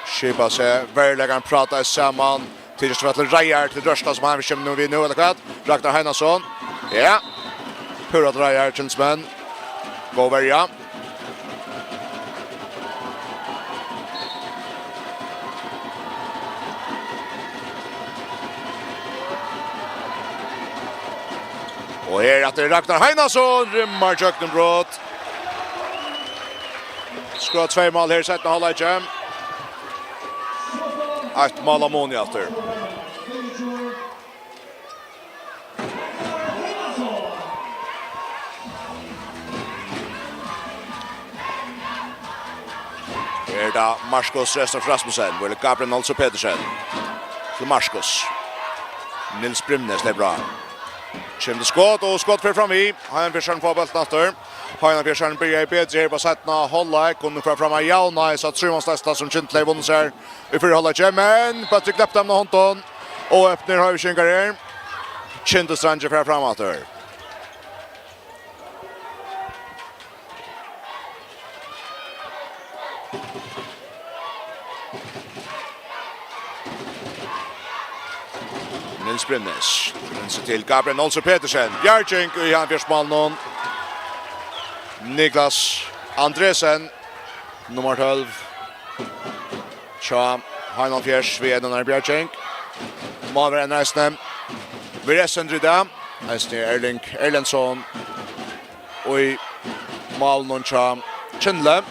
Skipa seg, veruleikan práta saman. Tykist væl til reiðar til rørsla sum hann kemur nú við nú, ella hvat? Ragnar Heinason. Ja. Púra til reiðar, kyndilsmenn. Góð verja. Og her aftur Ragnar Heinason, rimmar gjøgnumbrot. Skorar tvey mál her í seinna hálvleiki. Eitt mál á muni aftur. Her er tað Markus Restorff Rasmussen, Willy Gabriel Nolsøe Petersen. Til Markus. Niels Brimnes, tað er bra. Kemur til skot, og skot fer fram við. Heinafjørðsarnir fáa bóltin aftur. Heinafjørðsarnir byrjaðu betri her í seinna hálvleik, og nú fer fram at javna, so at Trúmannsleistan sum kyndil hevði vunnið sær í fyrra hálvleiki, men bólturin glepti teimum av hondum, og opnir Hoyvíkingar her. Kyndilsdreingir fara fram aftur. Brynnes. Rensa til Gabriel Olsen Petersen. Bjarging í H N fjøruti-málinum. Niklas Andresen, nummar tólv hjá H N fjøruti, við einari bjarging. Málverjin eisini við restsendri í dag. Eisini Erling Erlendsson í málinum hjá Kyndli.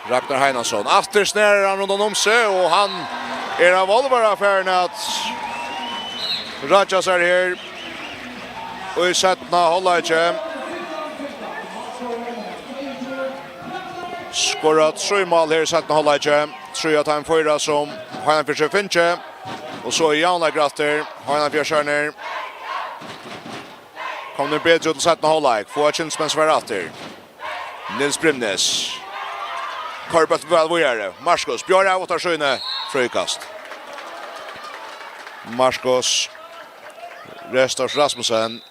Ragnar Heinason. Aftur snerrar hann rundan um seg, og hann er av álvara farin at rætta sær her í seinna hálvleiki. Skorað trý mál her í seinna hálvleiki. Trý av teimum fýra sum H N fjøruti fengu. Og so er javnleikur aftur. H N fjøruti komnir betri út til seinna hálvleik. Fáa Kyndlismenn svar aftur. Niels Brynnes. Koyrir bóltin væl víðari. Markus Bjørn av uttan síni. Fríkast. Markus Restars Rasmussen.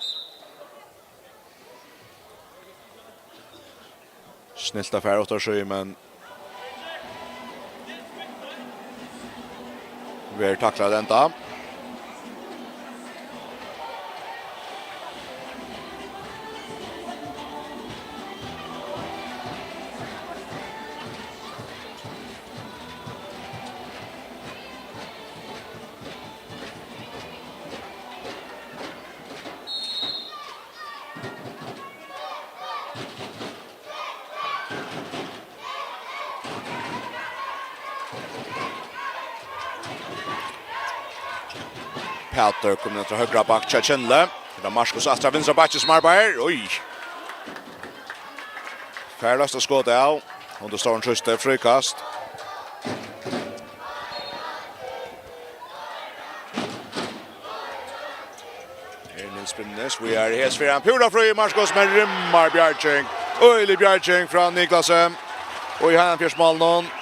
Snilt at fara uttan síni, men verður taklað enda. Pætur komin eftir høgra back hjá Kyndli. Tað er Markus aftur á vinstra bakki sum arbeiðir. Oj. Fær lasta skot av. Undir stórum trýsti, fríkast. Her er Niels Brynnes, við her, her fer hann púra frí, Markus, men rimmar bjarging. Øgilig bjarging frá Niklasi. Og í H N fjøruti-málinum.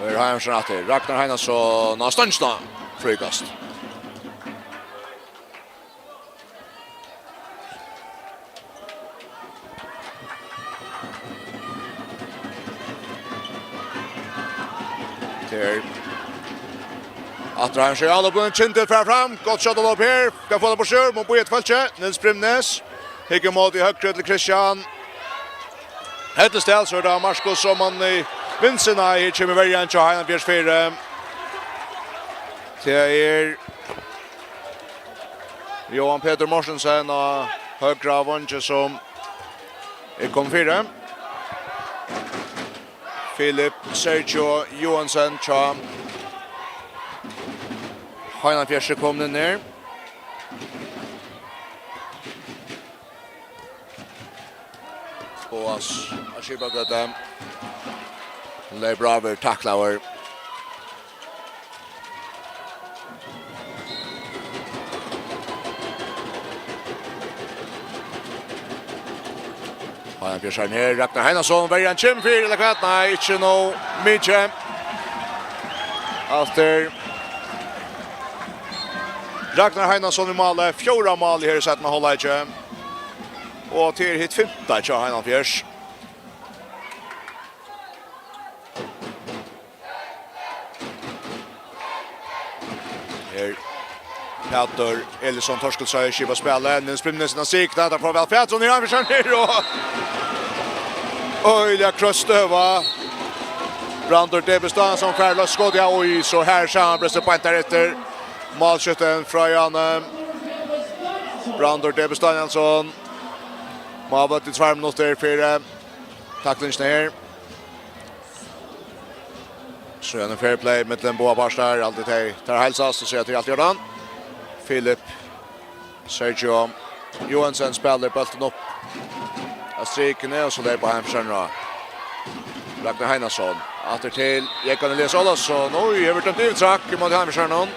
Og her Heinason aftur. Ragnar Heinason á stongina. Fríkast. Her. Aftur Heinason, ja, nú byrjar Kyndil fara fram. Gott skot av her. Skal fáa tað burtur. Má bíða eftir fólki. Niels Brynnes. Hyggur móti høgru til Kristian Hellestad, so er tað Markus sum hann í vinstruna. Her kemur verjan hjá H N fjøruti. Tað er Johan Petur Mortensen á høgra vongi sum er komin fyri. Filip Sergio Johansen hjá H N fjøruti komin inn her. Boas á Skipagøtu. Leypur á, verður taklaður. H N fjøruti her, Ragnar Heinason, verjan kemur fyri, ella hvat? Nei, ikki nóg mikið. Aftur Ragnar Heinason í máli, fjórða málið her í seinna hálvleiki. Og til hitt fimta hjá H N fjøruti. Her Pætur Elísson Torkilsøy skipar spælið. Niels Brynnes innan stikk. Tað fær væl fatur á H N fjøruti her, og øgiliga krøss støða. Brandur Debestad sum fær loyst skot. Ja, oj, so her sær hann brestur beint har eftir. Málskjúttin frá Jane. Brandur Debestad Danielsson. Má hava vøtt í tveir minuttir fyri, eh, taklingina her. So er ein fair play millum báðar partar. Altíð tey, tey heilsast og siga, at tað er alt í ordan. Filip Sergio Johansen spælir bóltin upp av strikuni, og so leypur hann fyri seg. Ragnar Heinason. Aftur til Jógvan Elias Ólavsson. Oj, hevur dømt yvirtrekk ímóti H N fjøruti.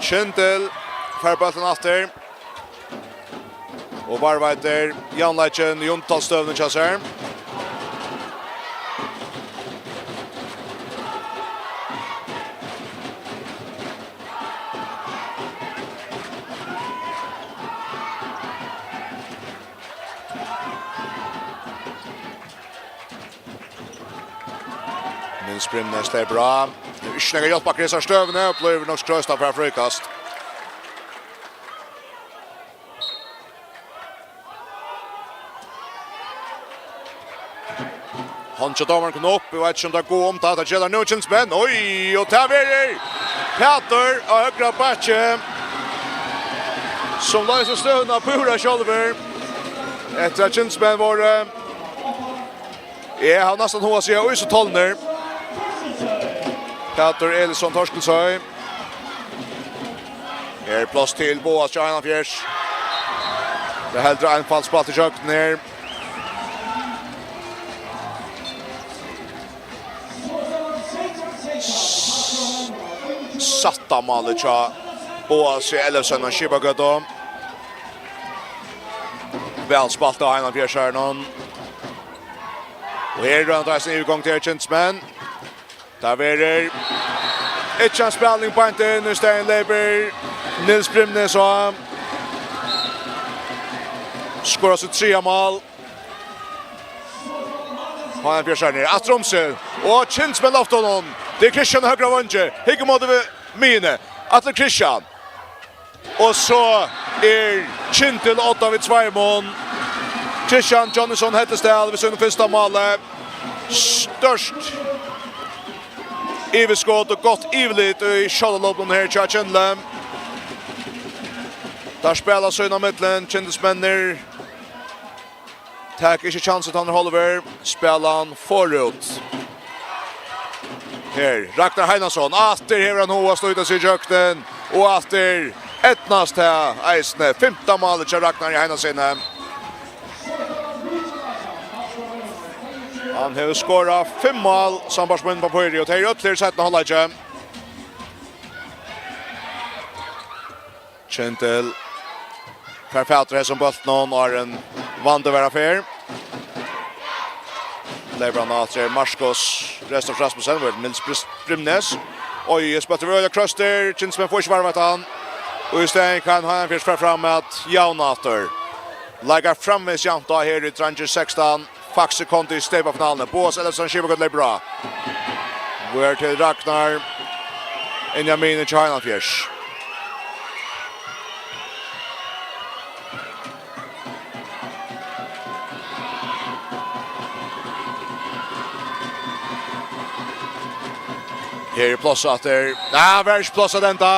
Kyndil fær bóltin aftur. Og varðveitir javnleikin í undantalsstøðuni hjá sær. Niels Brimnes hleypur á. Hevur ikki nakað hjálp akkurát í hesari støðuni, og blívur nokk skroyst at fáa fríkast. Hondin hjá dómaranum kom upp, eg veit ikki um tað er gott um tað, tað gera nú Kindsmenn. Oj, og tað verður Pætur á høgra bakki, sum loysir støðuna púra sjálvur. Eftir at Kindsmenn vóru, eg havi næstan hug at siga, í so tolnir. Pætur Elison, Torkilshøj. Her er pláss til Boas hjá Einarfjørð. Tað er heldur einfalt spælt ígjøgnum her. Sætta málið hjá Boasi Ellefsen á Skipagøtu. Væl spælt av Einarfjørðinum. Og her er hann eisini í gongd her, Kindsmenn. Tað verður ikki ein spæling beint inn, í staðin leypur Niels Brimnes á. Skorar sítt triðja mál. Hann er Bjørnsson aftur um seg. Og Kindsmenn lofta honum. Tað er Kristian á høgra vangi. Hyggur móti við miðjuni. Aftur Kristian. Og so er Kyndil odda við tveimum. Kristian Johnson Hettestad við sínum fyrsta máli. Stórt yvirskot og gott yvirlit í sjálvlopinum her hjá Kyndli. Teir spæla sín á millum, Kyndilsmenninir. Taka ikki kjansin, tann er hálvur. Spæla hann forút. Her, Ragnar Heinason. Aftur hevur hann hug at slíta seg ígjøgnum. Og aftur eydnast tað eisini. Fimta málið hjá Ragnari Heinasoni. Hann hevur skorað fimm mál, sambært mínum pappíri, og tey eru øll her í seinna hálvleiki. Kyndil fær fatur í hesum bóltinum, áðrenn vandi verður fer. Leypur hann aftur, Markus Restorff Rasmussen, við Niels Bris-, Brimnes. Oj, eg spætti øgiliga krøstur, Kyndilsmenn fáa ikki varðveitt hann. Og í staðin kann Einarfjørður fara fram at javna aftur. Leikar framvegis javnt á her í Dreingir sekstan. Faks sekund í steypafinaluni. Boas Ellefsen, Skipagøta, leypur á. Ver til Ragnar. Inn í miðjuna hjá Einarfjørð. Her er pláss aftur. Ja, var ikki pláss at enda.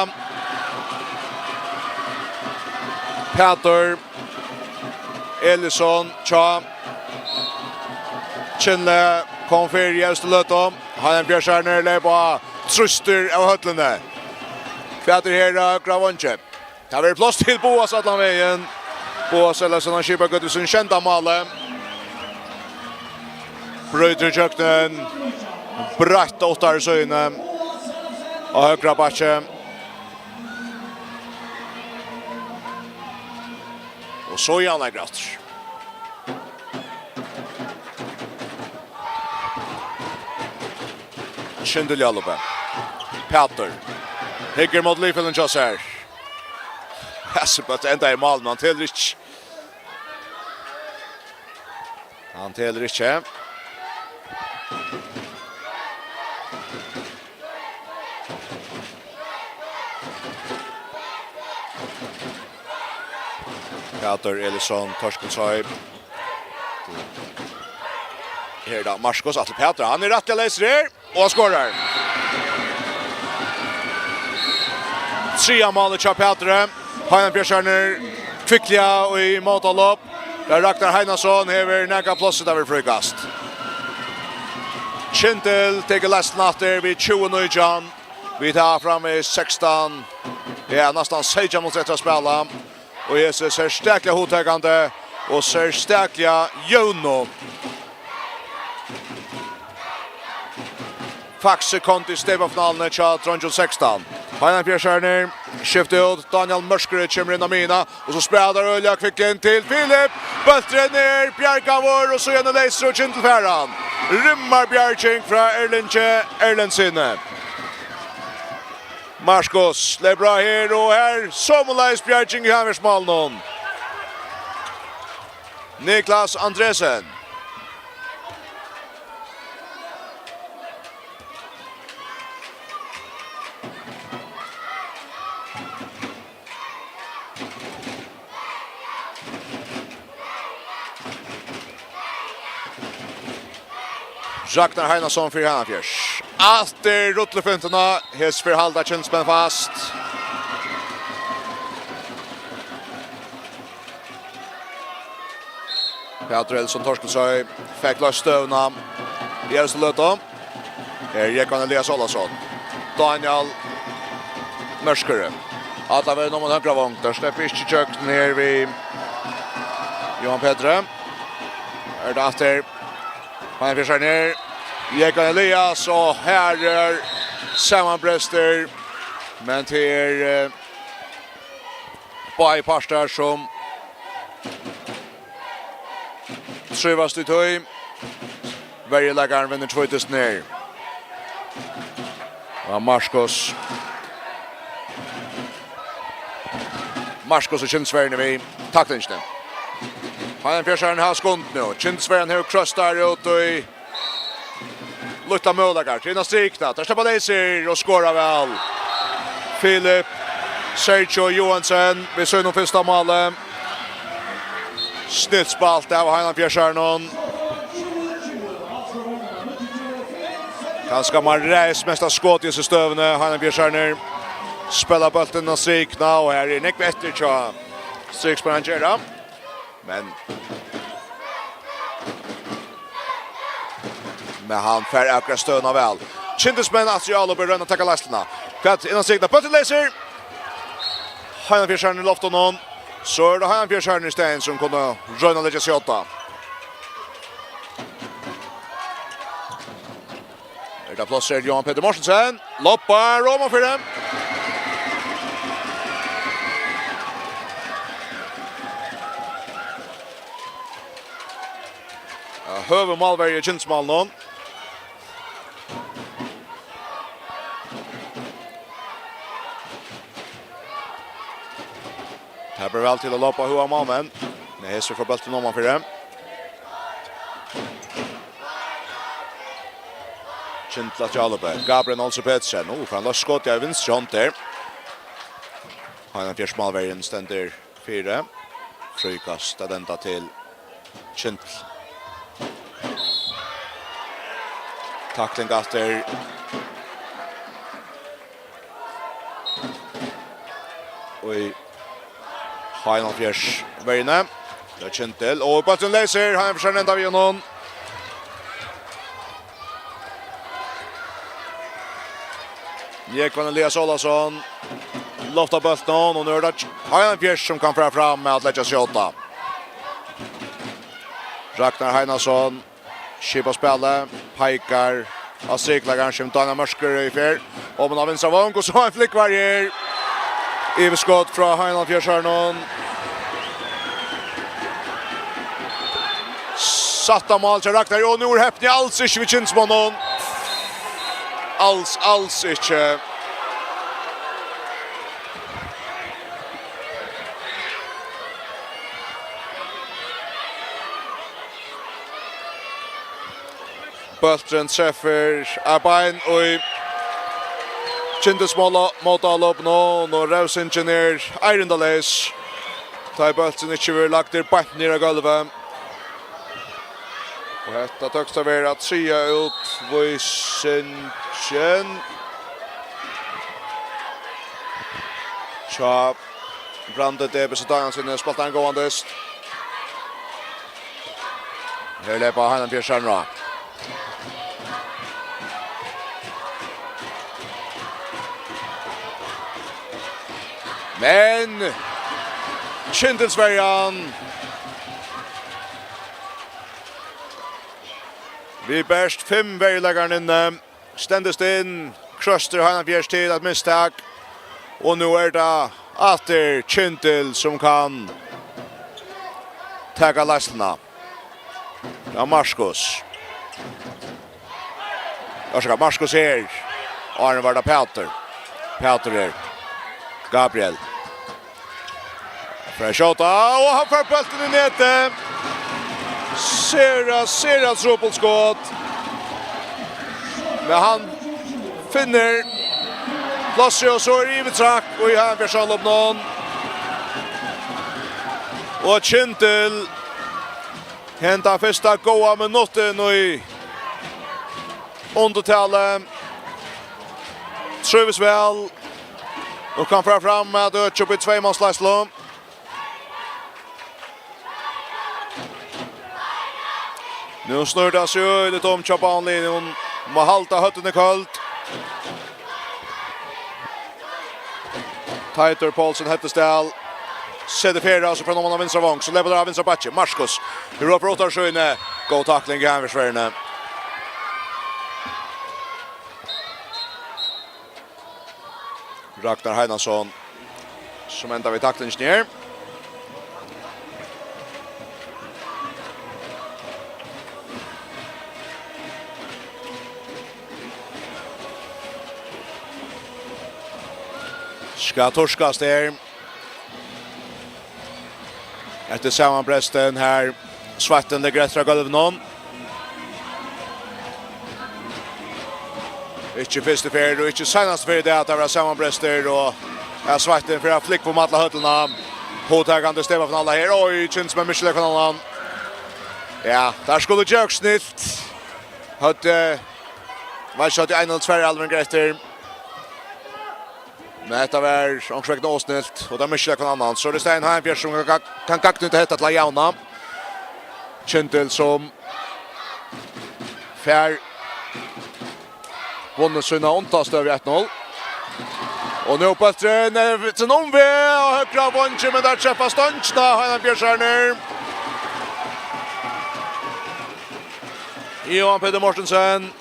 Pætur Elison, tja. Kyndli kom fyri í evstu løtu. Hann er Bjørsarnir, leyp á, trýstir av høllini. Hvat er her, eh, Grav Ongi? Tað verður pláss til Boas allan vegin. Boas Ellefsen, hann skipar gøtu sín sjeynda máli. Brýtur í kjøkkenin. Breitt ottari síni. Á høgra bakki. Og so er hann leiktur aftur. Kyndil Jallup. Pætur. Hyggur móti liðfelaga hjá sær. Hasi bólturin endar í mál, men hann telur ikki. Hann telur ikki. Pætur Elison, Torkilshøj. Her er tað Markus, Atli Pætur, hann er rættiliga leysur her, og hann skorar. Triðja málið hjá Pætri. Heiðan Bjørsarnir kvikliga í mótalopp. Har Ragnar Heinason hevur nakað pláss, tað verður fríkast. Kyndil tekur leistina aftur við tjúgu nítjan. Vit hava framvegis sekstan, ja, næstan seytjan minuttir eftir at spæla. Og hesi serstakliga hugtakandi og serstakliga jøvnu. Faks sekund í steypafinaluni hjá Dreingir sekstan. Heiðan Bjørsarnir skifti út, Daniel Mørskri kemur inn á miðjuna, og so spælir øgiliga kvikk inn til Filip. Bólturin er bjargaður, og so er hann leysur, og Kyndil fær hann. Rimmarbjarging frá Erlingi Erlendssyni. Markus, leypur á her, og her somuleiðis bjarging í Havnarfjarðarmálinum. Niklas Andresen. Ragnar Heinason fyri Heinafjørð. Aftur rullufintuna. Hesir halda Kindsmenn fast. Pætur Elson Torkilshøj fekk loyst støðuna í evstu løtu. Her er Jógvan Elias Ólason. Daniel Mørskøre. Allan vegin um ein høgra vong. Teir sleppa ikki gjøgnum her við Jóhan Petri. Er tað aftur. Heinafjørðarnir. Jógvan Elias og her er samanbrestur. Men tað er, eh, báðir partar sum trívast í tí. Verjuleikarin vinnur tveir túsund her. Og Markus. Markus og Kindsverjin við taklingini. Heinafjørðarnir hava skund nú. Kindsverjin hevur krossað út í lítlar møguleikar. Til innan strikuna. Teir sleppa leysir og skora væl. Filip Sergio Johansen við sínum fyrsta máli. Snilt spælt av Heinafjørðarunum. Kanska Marais mesta skot í hesi støðuni. Heinafjørðarnir spæla bóltin á strikuna, og her er nógv eftir hjá strikspælaranum Gera. Men, men hann fær akkurát støðuna væl. Kindsmenn aftur í álop, royna at taka leiðsluna. Hvat innan strikuna, bóltin leysir. Heinafjørðarnir lofta honum. So er tað Heinafjørðarnir í staðin sum kunnu royna at leggja seg á. Er tað pláss her, Jóhan Petur Mortensen? Lopar oman fyri. Ja, høvuðsmálverji í Kindsmálinum. Tað ber væl til at lopa høga málmenn. Men hesir fáa bóltin oman fyri. Kyndla til Alupe. Gabriel Olsen Petersen. Nú fær hann loyst skot í vinstru hond her. Heinafjørðs málverjin stendur fyri. Fríkast at enda til Kyndl. Takling aftur. Og í Heinafjørðs verjuni. Tað er Kyndl. Og bólturin leysir. Heinafjørðs enda við honum. Jógvan Elias Ólason. Lofta bóltin, og nú er tað Heinafjørð sum kann fara fram við at leggja skot. Ragnar Heinason skipar spælið, peikar á strikleikaran, sum Daniel Mørsker í ferð. Og man har vinstra vong, og so ein flúgvari her. Yvirskot frá Heinafjørðarunum. Sætta mál til Ragnar, og nú er hepnið als ikki við Kindsmonnum. Als, als ikki. Bólturin trefur á bein í Kyndls mála móti álopinum, og revsingin er ærindaleys. Tá ið bólturin ikki verður lagdur beint niður á gólvið. Og hetta tókst at vera triðja útvísingin. Hjá Brandi Debes og Danielsen, spælt ein góðan dyst. Her leypa Heinafjørðarnir á. Men Kyndilsverjan við bert fimm verjuleikararnar inni. Stendist inn, krossar Heinafjørð til eitt mistak. Og nú er tað aftur Kyndil sum kann taka leiðsluna. Ja, Markus. Orsaka, Markus her. Áðrenn var tað Pætur. Pætur her. Gabriel. Fer at skjóta, og hann fær bóltin í netið. Sera, sera trupult skot. Men hann finnur plássið, og so er yvirtrekk, og í Heinafjørðs álopinum. Og Kyndil. Henda fyrsta góða minuttin í undirtali. Trívist væl. Og kann fara fram at økja upp í tveymansleiðslu. Nú snýr tað seg øgiliga um hjá Báðum liðum. Hon má halda høvdini køld. Teitur Poulsen, Hettesdal. Setur ferð, altso, fram á vinstra vong. So leypur hann av vinstra bakki. Markus. Hurra fyri Ottarskyene. Góð takling í Hanviksferðini. Ragnar Heinason, sum endar við taklingini her. Skal turkast her. Eftir samanbrestin her. Sveittin liggur eftir á gólvinum. Ikki fyrstu ferð og ikki seinastu ferð í dag at tað verða samanbrestir og at sveittin fer at flúgva um alla høllina. Hugtakandi steypafinala her. Oj, Kyndilsmenn missa hvønn annan. Ja, teir skuldu gjørt snilt. Høvdu, veit ikki, høvdu ein ella tvær alvingar eftir. Men hetta var onkursvegna ósnilt, og tað missir hvønn annan. So er tað Stein Heim Bjørn sum kann, kann gagnnýta hetta til at javna. Kyndil sum fær vunnið sína undanstøðu eitt null. Og nú bólturin er til um við, og høgra vongi, men teir treffa stongina, Heim Bjørn Særner. Johan Peter Mortensen.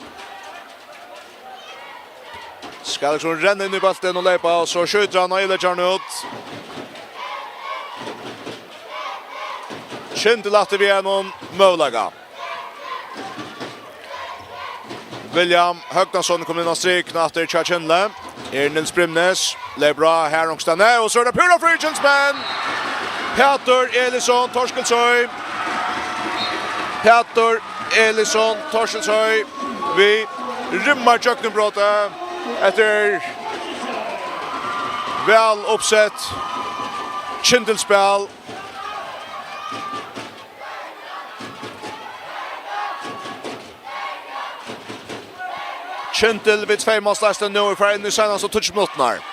Skal liksom renna inn í bóltin og leypa, og so skjýtur hann og eyðileggur hann út. Kyndil aftur við einum møguleika. William Høgnason komin inn á strikuna aftur hjá Kyndli. Her er Niels Brimnes. Leypur á her onkustaðni, og so er tað púra frí, Kyndilsmenn! Pætur Elísson, Torkilshøj. Pætur Elísson, Torkilshøj. Við rimmar gjøgnumbroti eftir væl uppsett Kyndilsspæl. Kyndil við tveymansleiðslu nú, er farin inn í seinastu tíggju minuttirnar.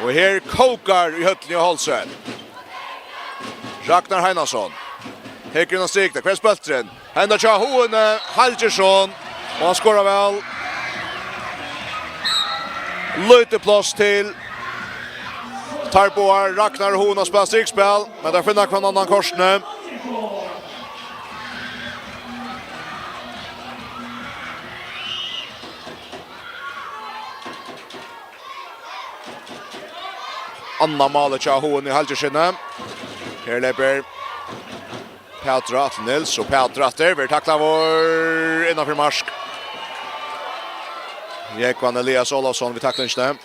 Og her kókar í høllini á Hálsi. Ragnar Heinason. Her grøna strik, tað krevst bólturin. Henda hjá Hugne Hallgjersson. Og hann skorar væl. Lítið pláss til teir báðar, Ragnar og Hugne, at spæla strikspæl, men teir finna hvønn annan kortini. Annað málið hjá Hugne Hallgjerssyni. Her leypur Pætur til Niels, og Pætur aftur, verður taklaður innanfyri mark. Jógvan Elias Ólafsson við taklingini.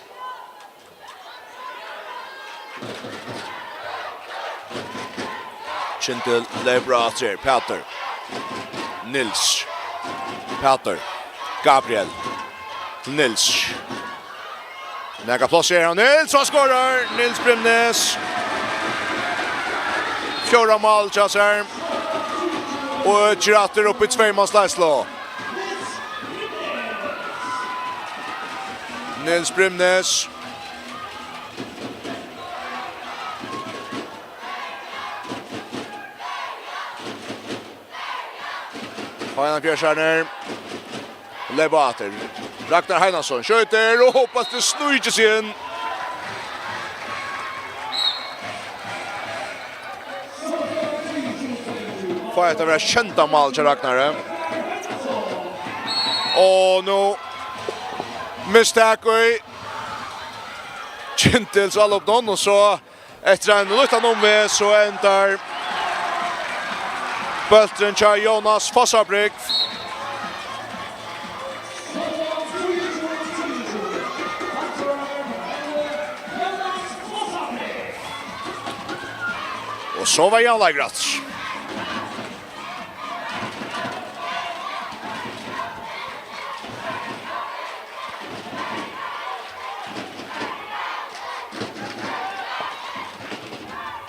Kyndil leypur aftur her, Pætur. Niels. Pætur. Gabriel. Til Niels. Nakað pláss er hann, Niels, og skorar! Niels Brimnes. Fjórða mál hjá sær. Og økir aftur upp í tveymansleiðslu. Niels Brimnes. Heina Bjørsarnir. Leypa aftur. Ragnar Heinason skjýtur og hópast til sníkir seg inn. Fáa hetta vera sjeynda mál hjá Ragnari. Og nú mistak í Kyndils álopinum, og so eftir ein lítlan umveg, so endar bólturin hjá Jónas Fossabrygg. Og so var javnleikur aftur.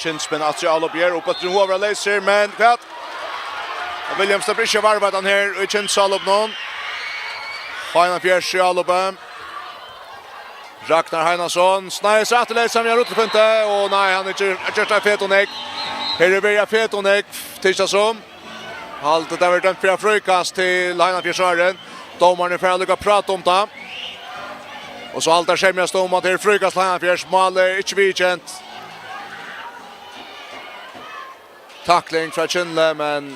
Kynsmenn aftur í álop her, og bólturin hevur verið leysur, men hvat? Og William sleppur ikki at varva hann her í Kyns álop nú. Heina Fjørs í álopið. Ragnar Heinason sneiðir seg aftur leysan við ein rullufinte, og nei, hann er ikki, er ikki feit og nógv. Her er verið feit og nógv, tykist tað sum. Haldi, tað verður dømt fyri fríkast til Heina Fjørs Árin. Dómarin fer at lukka prát um tað. Og so halda teir semjast um at tað er fríkast til Heina Fjørs. Málið er ikki viðurkent. Takling frá Kyndli, men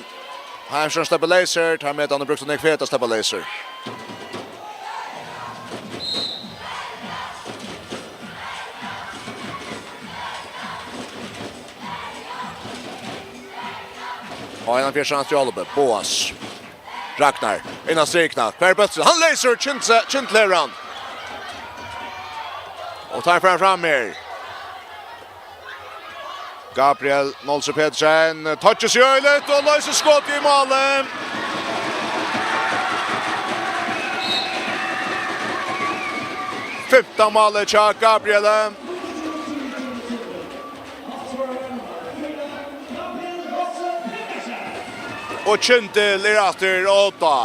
Heina Fjørs sleppur leysur. Teir meta hann hevur brúkt ov nógv feit at sleppa leysur. Heina Fjørs aftur í álopið. Boas. Ragnar. Inn á strikuna. Hvar er bólturin? Hann leysur. Kyndli, Kyndli hevur hann. Og teir fara fram her. Gabriel Nolsøe Petersen. Touchar seg øgiliga og loysir skotið í málið. Fimta málið hjá Gabriel. Og Kyndil er aftur á odda.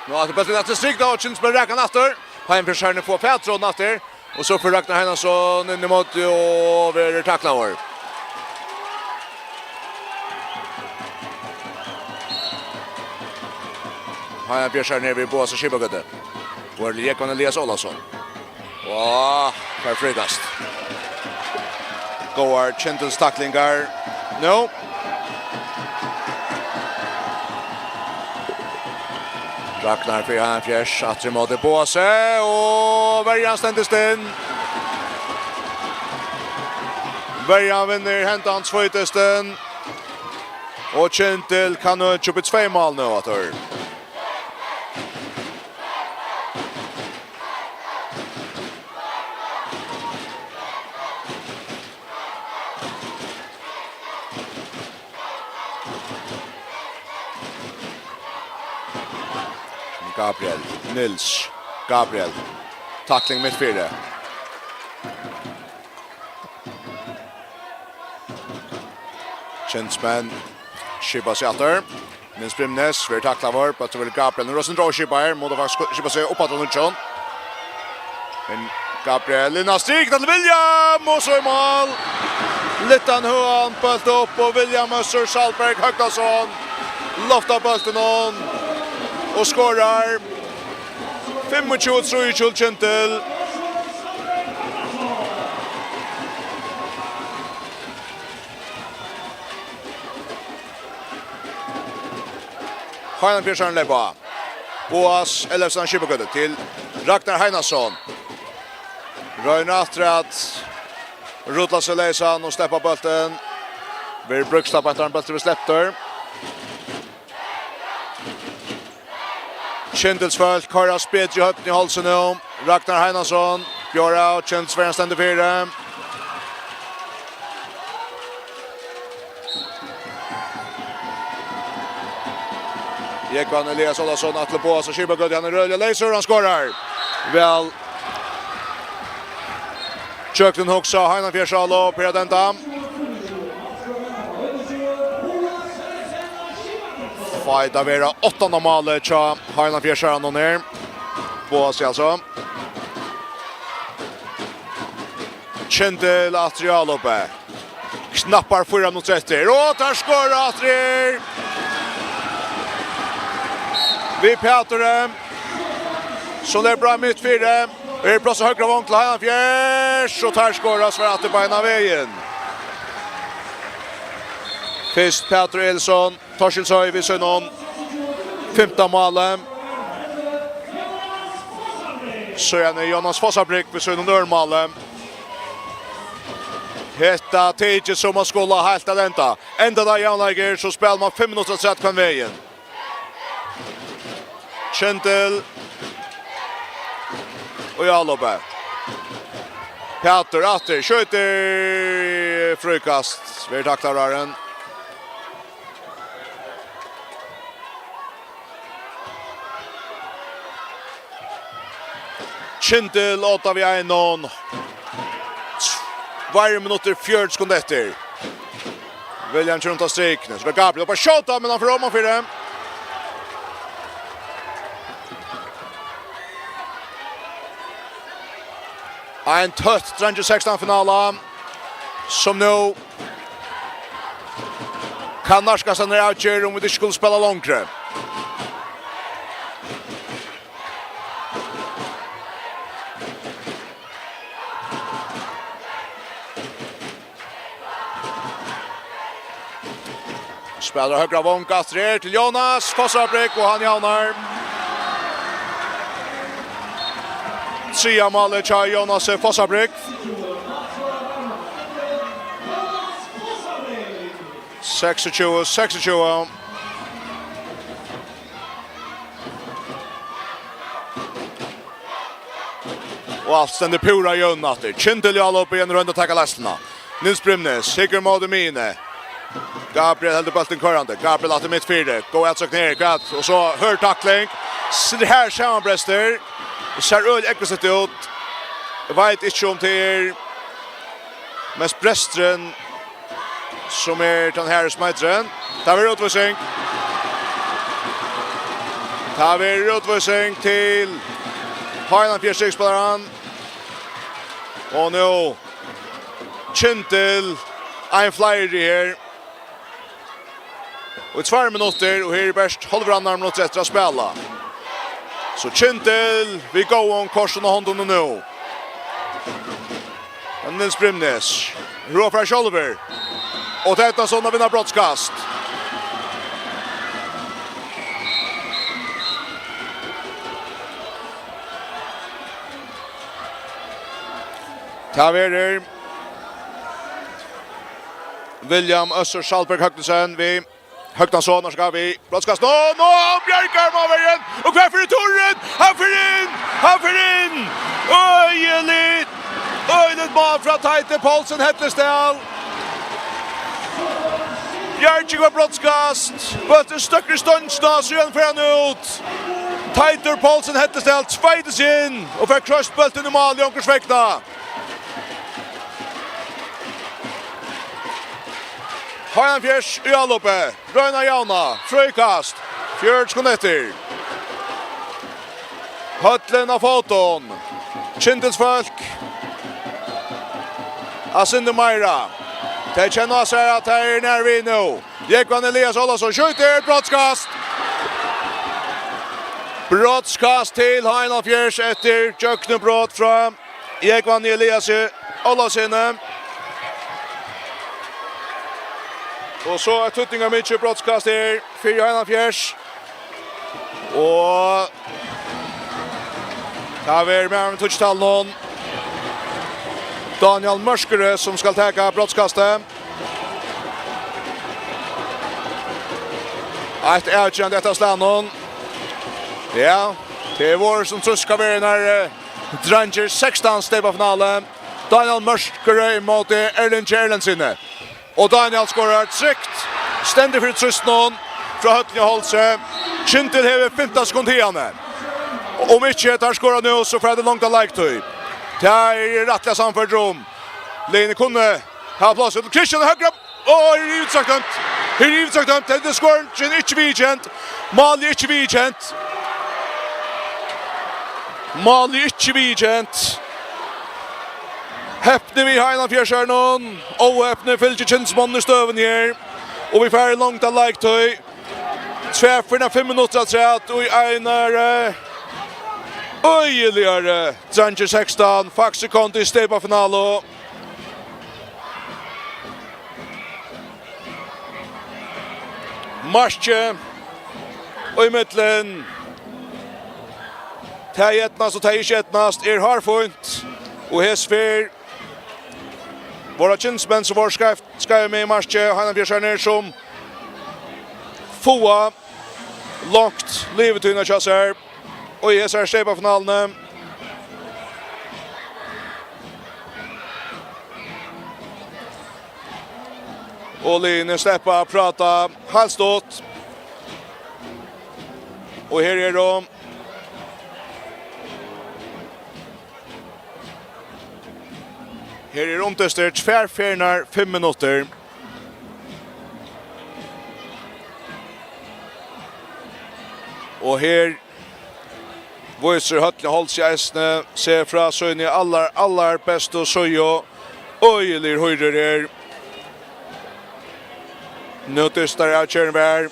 Nú aftur bólturin aftur strikuna, og Kyndil spælir hann aftur. Heina Fjørs Árin fær fatur á honum aftur. Og so fer Ragnar Heinason inn ímóti og verður taklaður. Heina Fjørs Árin við Boas á skipagøtu. Og er Jógvan Elias Ólavsson. Og fær fríkast. Góðar Kyndils taklingar. Nú. Ragnar fyri Heina Fjørs, aftur ímóti Boasi, og verjan stendur stinn. Verjan vinnur hendans fítistin, og Kyndil kann økja upp í tvey mál nú aftur. Gabriel, Niels, Gabriel. Takling mitt fyri. Kynsmenn skipa seg aftur. Niels Brimnes verður taklaður, bólturin vil Gabriel. Nú er tað sindur óskipað her, má tað faktiskt skipa seg upp aftur á nýggjan. Men Gabriel inn á strikuna til William, og so í mál. Lyftir hann høgan bólt upp, og William Øssur Salberg Høgnason loftar bóltin og skorar. Fimmogtjúgu trýogtjúgu Kyndil. Heina Fjørs Árin leypur á. Boas Ellefsen, skipagøta til Ragnar Heinason. Roynir aftur at rulla seg leysan og sleppa bóltin. Verður brúkst tá, bólturin verður sleptur. Kyndilsfólk koyra spetri í høvdið á hálsinum nú. Ragnar Heinason bjóðar av, Kyndilsverjan stendur fyri. Jógvan Elias Ólavsson, Atli Boas og skipagøta, hann er øgiliga leysur, hann skorar. Væl gjøgnumhugsað, Heina Fjørs Álop, her at enda. Feitt at vera áttanda málið hjá Heina Fjørs Árin her. Boas, altso. Kyndil aftur í álopið. Knappar fýra minuttir eftir. Og teir skora aftur her. Við Pæturi, sum leypur á mitt fyri. Og her er pláss á høgra vong til Heina Fjørs. Og teir skora, svar aftur beinanvegin. Fyrst Pætur Elísson, Torkilshøj við sínum fimta máli. Síðani Jonas Fossabrygg við sínum øðrum máli. Hetta tykist sum at skula heilt at enda. Endar tað javnleiki, so spælir man fimm minuttir afturat hvønn vegin. Kyndil í álopið. Pætur aftur, skjýtur, fríkast. Verður taklaður. Kyndil, átta við einum. Tveir minuttir, fjøruti sekund eftir. William kemur undan strikuni. So fer Gabriel upp at skjóta, men hann fer oman fyri. Ein tøtt dreingir sekstan finala, sum nú kann nærkast eini avgerð, um vit ikki skulu spæla longri. Spælir høgra vong aftur her til Jónas Fossabrekk, og hann javnar. Triðja málið hjá Jónasi Fossabrekk. Seksogtjúgu, seksogtjúgu. Og alt stendur púra jøvnt aftur. Kyndil Álop í ein roynd at taka leiðsluna. Niels Brimnes, hyggur móti miðjuni. Gabriel heldur bóltin koyrandi. Gabriel aftur mitt fyri. Góð atsøkn her, hvat? Og so hørð takling. S-, her samanbrestur. Sær øgiliga aggressivt út. Eg veit ikki um tað er mest bresturin sum er tann harði smeiturin. Tað verður útvísing. Tað verður útvísing til H einogfjøruti spælaran. Og nú Kyndil, ein fleiri her. Og tveir minuttir, og her er bert hálvrannar minuttir eftir at spæla. So Kyndil við góðum kortum á hondunum nú. Men Niels Brimnes rofar sjálvur. Og tað er so at vinna brotskast. Tað verður William Øssur Salberg Høgnesen við Høgnason, og so skal við brotskast. Nú, nú, Bjarkar má vera inn. Og hvar fer Turrin? Hann fer inn! Hann fer inn! Øgiligt! Øgiligt mál frá Teitur Poulsen Hettesdal. Bjarki var brotskast. Bólturin støkkur í stongina, síðan fer hann út. Teitur Poulsen Hettesdal tveitir seg inn og fær krossað bóltin í mál í onkursvegna. H einogfjøruti í álopið. Royna javna. Fríkast. Fjøruti sekund eftir. Høllin á fótum. Kyndilsfólk. Eitt sindur meira. Tey kenna á sær, at tey eru nær við nú. Jógvan Elias Ólavsson skjýtur. Brotskast. Brotskast til H einogfjøruti eftir gjøgnumbrot frá Jógvan Elias Ólavssyni. Og so eitt týdningarmikið brotskast her fyri H einogfjøruti. Og tað verður maðurin við tíggjutalið, Daniel Mørkøre, sum skal taka brotskastið. Eitt avgerandi eftir av slagnum. Ja, tað er vorðið, sum trýst skal vera í hesi, eh, dreingir sekstan steypafinalu. Daniel Mørkøre ímóti Erlingi Erlendssyni. Og Daniel skorar trygt. Stendur fyri trýstinum frá høllini á Hálsi. Kyndil hevur fimtan sekund hiðani. Um ikki teir skora nú, so fer tað langt á leiktíð. Tað eri eg rættiliga sannførdur um. Liðini kunnu hava pláss. Kristian høgra. Ó, her er yvirtøkt dømt. Her er yvirtøkt dømt. Hetta er skoringin ikki viðurkent. Málið er ikki viðurkent. Málið er ikki viðurkent. Hepnið við H einogfjøruti, óhepnið fylgir kyndilsmonnum í støðuni her. Og vit fara í longda leiktíð. Tvær fyri fimm minuttir afturat í einari, eh, øgiligari, eh, dreingir sekstan, Faxe Kondi steypafinalu. Markið í millum tað ið eydnast og tað ið ikki eydnast er hárfínt, og hesa ferð vóru kyndilsmenn, sum vóru skeivt, skeivir megin markið, H einogfjøruti, sum fáa longu livitíðina hjá sær. Og í hesari steypafinaluni. Og liðini sleppa at práta heilt stutt. Og her er hon. Her er umdystur tvær ferðirnar fimm minuttir. Og her vísir Høllin Hálsi eisini seg frá síni allar, allar bestu síðu. Øgiligir hýrur her. Nú dystar avgerðin var.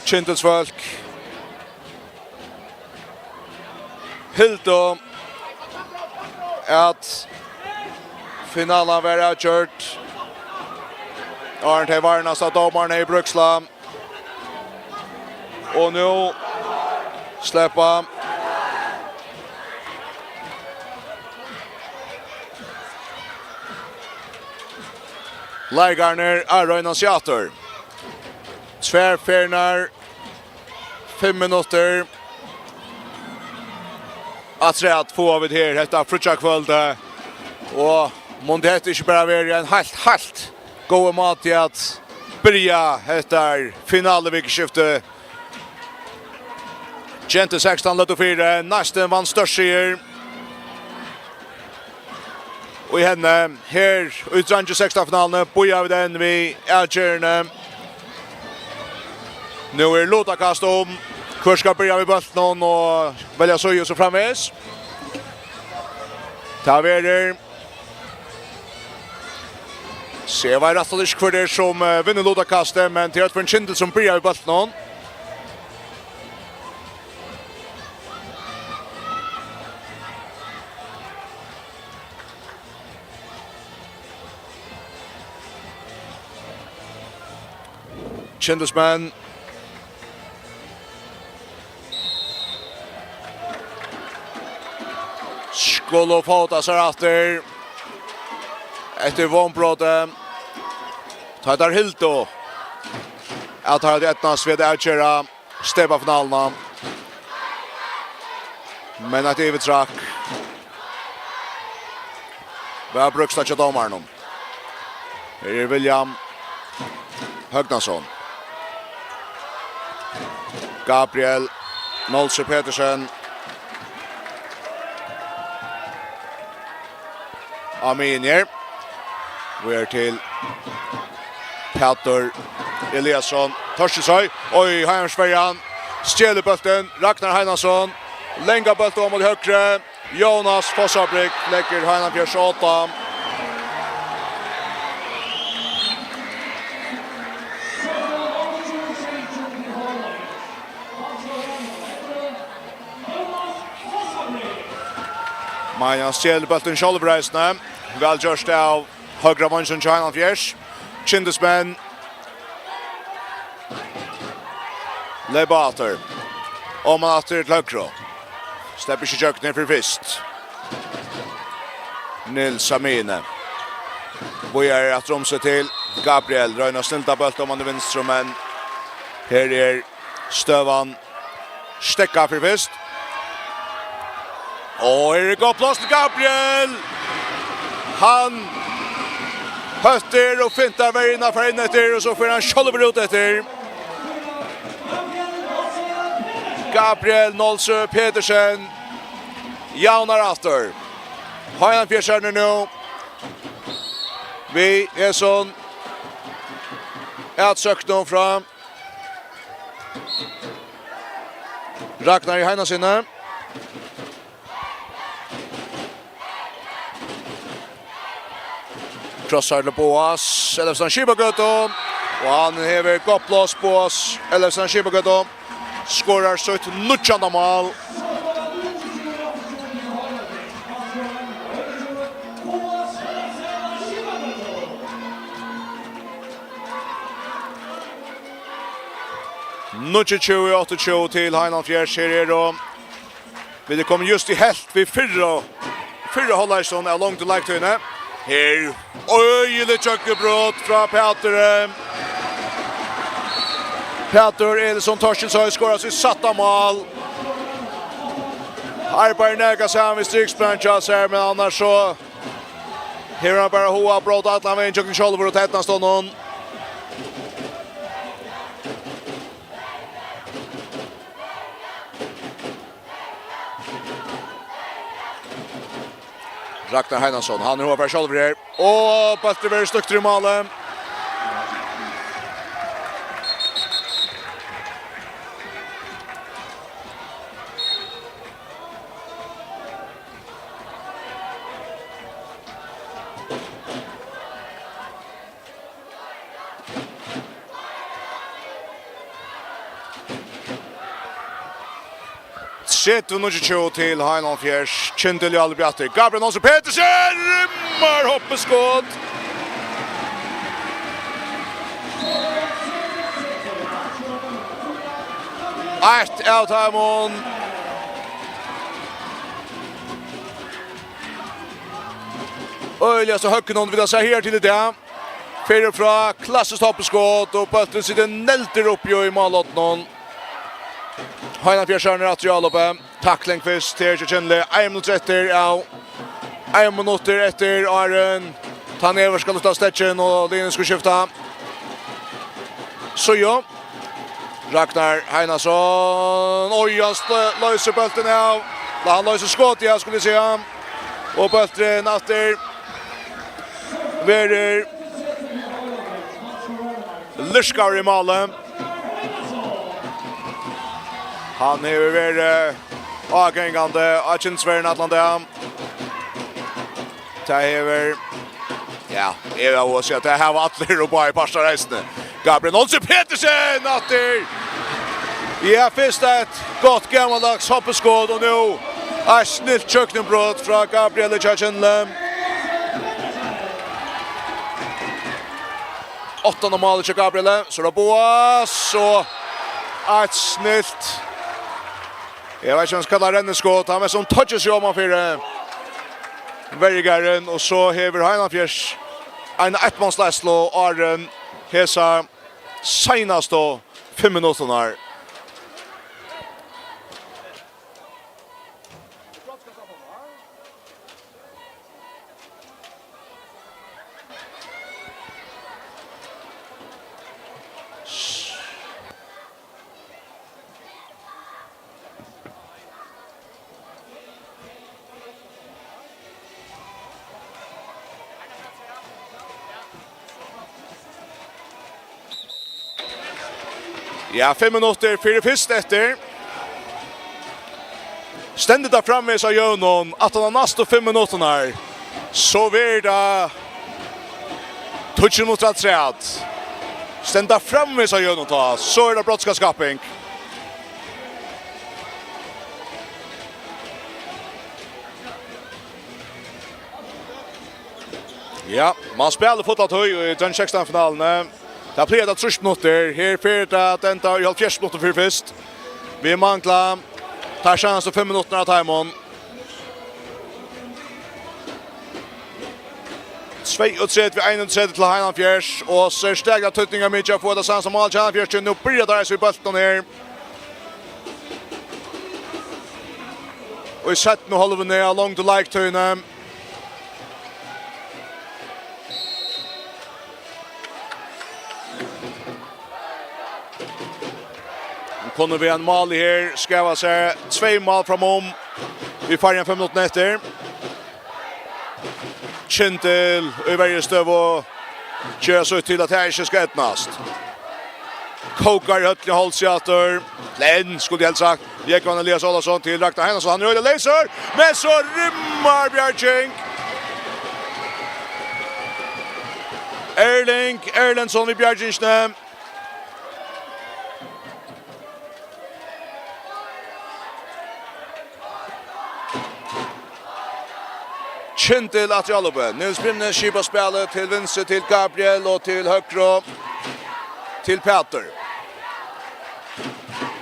Kyndilsfólk hildu, at finalan var avgjørd, áðrenn tey varnast av dómaranum í Brúksla. Og nú sleppa leikararnir at royna seg aftur. Tvær ferðirnar fimm minuttir afturat fáa vit her hetta fríggjakvøldið. Og mundi hetta ikki bara verið ein heilt, heilt góður máti at byrja hetta finaluvikuskiftið? Gentur sekstan løgdu fyri, næstin vann størst sigur í henni. Her í dreingja sekstan finaluni bíða vit enn við avgerðini. Nú er lutakast um hvør skal byrja við bóltinum og velja síðu og so framvegis. Tað verður, so eg veit rættiliga ikki, hvør tað er sum, eh, vinnur lutakastið, men tað er Kyndil sum byrjar við bóltinum. Kyndilsmenn skulu fóta sær aftur eftir vonbrotið. Tá teir hildu, at teir høvdu eydnast við at avgera stepafinaluna. Men eitt yvirtrakk var brúkst hjá dómaranum. Her er William Høgnason. Gabriel Nolsøe Petersen. Á miðjuni her. Víðari til Pætur Eliasson. Torkilshøj. Oj, Heiðanesverjan. Stjelir bóltin. Ragnar Heinason. Langa bóltin oman í høgru. Jónas Fossabrygg leggur Heiðan Fjørs átta. Maja stjelir bóltin sjálvur eisini. Væl gjørt av høgra vongin hjá Heiðan Fjørs. Kyndilsmenn leypa aftur. Oman aftur til høgru. Sleppur ikki gjøgnum fyri fyrst. Nils Amine. Víðari aftur um seg til Gabriel. Roynir at snilda bólt oman í vinstru, men her er støðan steðgað fyri fyrst. Og her er gott pláss til Gabriel. Hann hóttir og fintar verjuna, fer inn eftir, og so fer hann sjálvur út eftir. Gabriel Nolsøe Petersen javnar aftur. Heiðan Fjørsarnir nú við hesum atsóknum frá Ragnari Heinasyni. Krossar til Boas Ellefsen Skipagøtu. Og hann hevur gott pláss, Boas Ellefsen Skipagøtu. Skorar sítt níggjanda mál. Níggjuogtjúgu áttaogtjúgu til Heiðan Fjørs. Her eru vit eru komin júst í helvt við fyrru, fyrru hálvleikinum av longu leiktíðini. Her, øgiligt gjøgnubrot frá Pæturi. Pætur Elísson Torkilshøj skorar sítt sætta mál. Arbeiðir nakað saman við striksprang hjá sær, men annars so hevur hann bara hug at bróta allan vegin gjøgnum sjálvur og tað eydnast honum. Ragnar Heinason, hann er nú bara sjálvur her. Og bólturin verður snøgtur í málið. Tretivu níggjuogtjúgu til H einoghalvfjerðs. Kyndil Jarl Bjartur. Gabriel Olsen Petersen! Rimmar hoppuskot! Eitt av teimum. Øgiliga so høgg, vit hava sæð her til í dag. Fer frá klassiskt hoppuskot, og bólturin situr negldur uppi í málhorninum. H einoghalvfjerðs er aftur í álopið. Takling fyrst, her er Kyndil. Ein minuttur eftir av ein minuttur eftir, áðrenn tann øvre skal út av steðginum, og liðini skulu skifta. So, ja. Ragnar Heinason. Oj, hann slø-, loysir bóltin av. Nei, hann loysir skotið av, skuldi eg siga. Og bólturin aftur verður lurkaður í málið. Hann hevur verið ágangandi á Kyndilsverðini allan dagin. Tað hevur, ja, eg vil siga at tað hava allir og báðir partar eisini. Gabriel Olsen Petersen aftur. Ja, fyrst eitt gott gamaldags hoppuskot, og nú eitt snilt kjøkkenbrot frá Gabriel hjá Kyndli. Áttanda málið hjá Gabriel, so er tað Boas, og eitt snilt, eg veit ikki, um hann skal kalla renniskot, hann var sum touchar seg oman fyri verjugarðin, og so hevur H einoghalvfjerðs eina eittmannsleiðslu áðrenn hesa seinastu fimm minuttirnar. Ja, fimm minuttir fyri fyrst eftir. Stendur tað framvegis á jøvnum, at hann næstu fimm minuttirnar, so verður tað tíggju minuttir afturat. Stendur tað framvegis á jøvnum, tá, so er tað brotskaskapping. Ja, man spælir fulla tíð í dreingja sekstan finaluni. Tað plagar at vera trýss minuttir. Her fer tað at enda í hálvfjerðs minuttir fyri fyrst. Vit mangla tær seinastu fimm minuttirnar av teimum. Tveyogtretivu einogtretivu til H einoghalvfjerðs, og serstakliga týdningarmikið at fáa tað seinasta málið hjá H einoghalvfjerðs, tí nú byrja teir so við bóltinum her. Og í seinnu hálvuni av longu leiktíðini. Hann kundi við einum máli her skapað sær tvey mál framum. Vit fara í fimm minuttir eftir. Kyndil í verjustøðu. Ger sítt til at tað ikki skal eydnast. Kókar í høllini, Hálsi aftur. Glenn, skuldi eg helst sagt. Jógvan Elias Ólason til Ragnar Heinason. Hann er øgiliga leysur, men so rimmar bjarging. Erling Erlendsson við bjargingini. Kyndil aftur í álopið. Niels Brynnes skipar spælið til vinstru til Gabriel og til høgru til Pætur.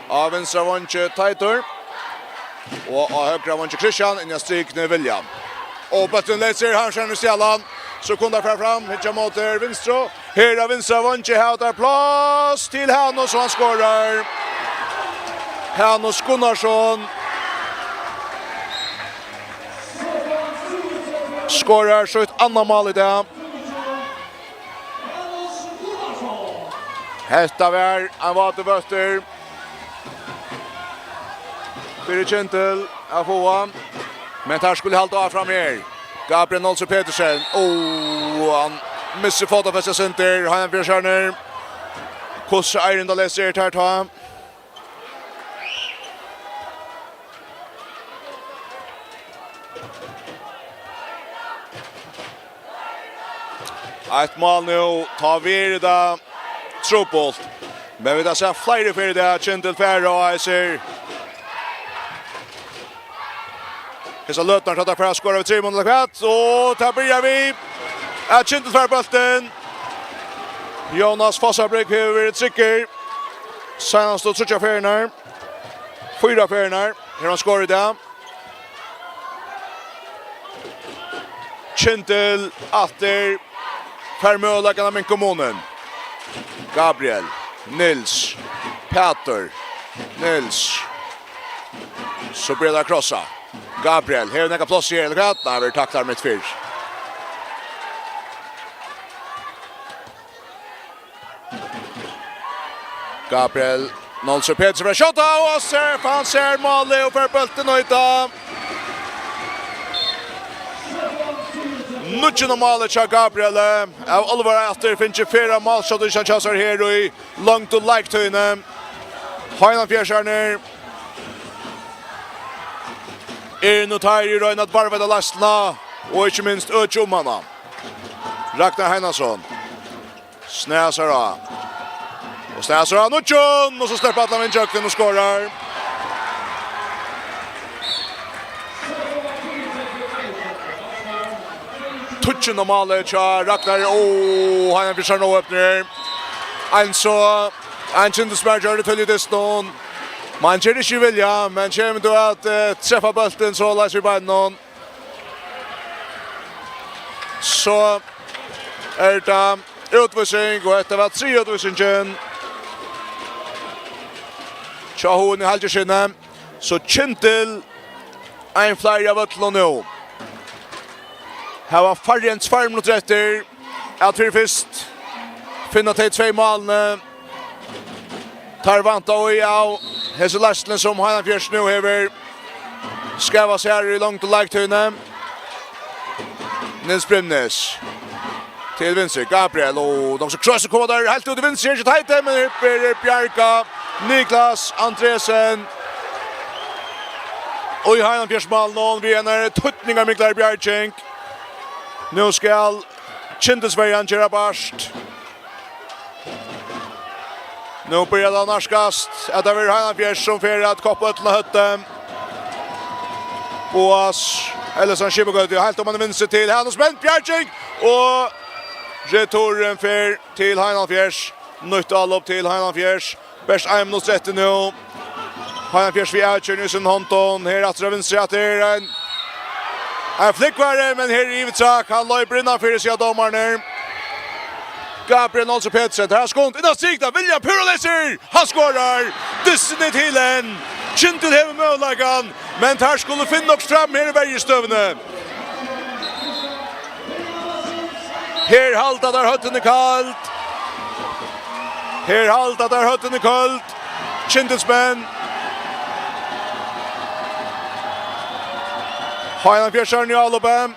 Á vinstra veingi Teitur. Og á høgra veingi Kristian, inn á strikuni William. Og bólturin leysir, hann skjønner stjala. So kunnu teir fara fram, hyggja móti vinstru. Her á vinstra veingi hava teir pláss til Hanus, og hann skorar. Hanus Gunnarsson skorar sítt annað mál í dag. Hetta var ein vátur vøttur fyri Kyndil at fáa, men teir skulu halda áfram her. Gabriel Nolsøe Petersen. Ó, hann missir fótafestið eitt sindur. Hann fer seg nær. Hvussu ærindaleyst er tað her, tá? Eitt mál nú, tá verður tað trupult. Men vit hava sæð fleiri ferðir í dag, Kyndil fær og eisini hesa løtuna, tá teir fara at skora við trimum ella hvat. Og tað byrjar við at Kyndil fær bóltin. Jónas Fossabrúgv hevur verið tryggur seinastu tríggjar ferðirnar. Fýra ferðirnar hevur hann skorað í dag. Kyndil aftur. Fær møguleikan at minka munin. Gabriel. Nils. Pætur. Nils. So bleiv tað krossa. Gabriel. Hevur nakað pláss her, ella hvat? Nei, verður taklaður mitt fyri. Gabriel Nolsøe Petersen fær skjóta, og Stefan sær málið og fær bóltin út av. Níggjunda málið hjá Gabriel. Av álvara aftur, fingið fyrra málskotið hjá sær her í longu leiktíðini. Heinafjørðarnir eru nú teir í roynd at varðveita leiðsluna, og ikki minst økið um hana. Ragnar Heinarsson. Snasar á. Og snasar á nýggjum, og so sleppur allan vegin gjøgnum og skorar. Tíggjunda málið hjá Ragnari. Ó, hann er fyri sær nú opnir. Ein so, ein Kyndilsmaður gjørdi tøl í dystin. Man ger ikki vilja, men kemur tú at, eh, treffa bóltin, so leisir beinunum. So er tað útvísing, og hetta var triðja útvísingin hjá H N í Helgiskinni. So Kyndil ein fleiri av øllum nú. Her var færri enn tveir minuttir eftir at fyri fyrst finna tey tvey málini. Teir vænta í av hesi leiðsluni, sum Heinafjørður nú hevur skapað sær í longu leiktíðini. Niels Bremnes til vinstru, Gabriel, og nokk so krossur koma teir heilt út í vinstru, ikki tætt, men her verður bjargað. Niklas Andresen og í Heinafjørðsmálinum við einari týdningarmiklari bjarging. Nú skal Kyndilsverjan gera bart. Nú byrjar tað at nærkast, at tað verður Heinafjørður, sum fer at koppa øllum á høvdið. Boas Ellison Skipagøtu, heilt oman í vinstru til Hanus, men bjarging, og returin fer til Heinafjørðs. Nýtt álop til Heinafjørðs. Bert ein minutt eftir nú. Heinafjørður við avgerðina í sínum hondum. Her aftur á vinstru, at tað er ein, ein flúgvari, men her er yvirtrak. Hann loypur innanfyri, siga dómararnir. Gabriel Nolsøe Petersen, tað er skund, inn á strikuna, William púraleysir, hann skorar. Dystin er til enn. Kyndil hevur møguleikan, men teir skulu finna okkurt fram her í verjustøðuni. Her halda teir høvdini kald. Her halda teir høvdini kald. Kyndilsmenn. Heinafjørður í álopið.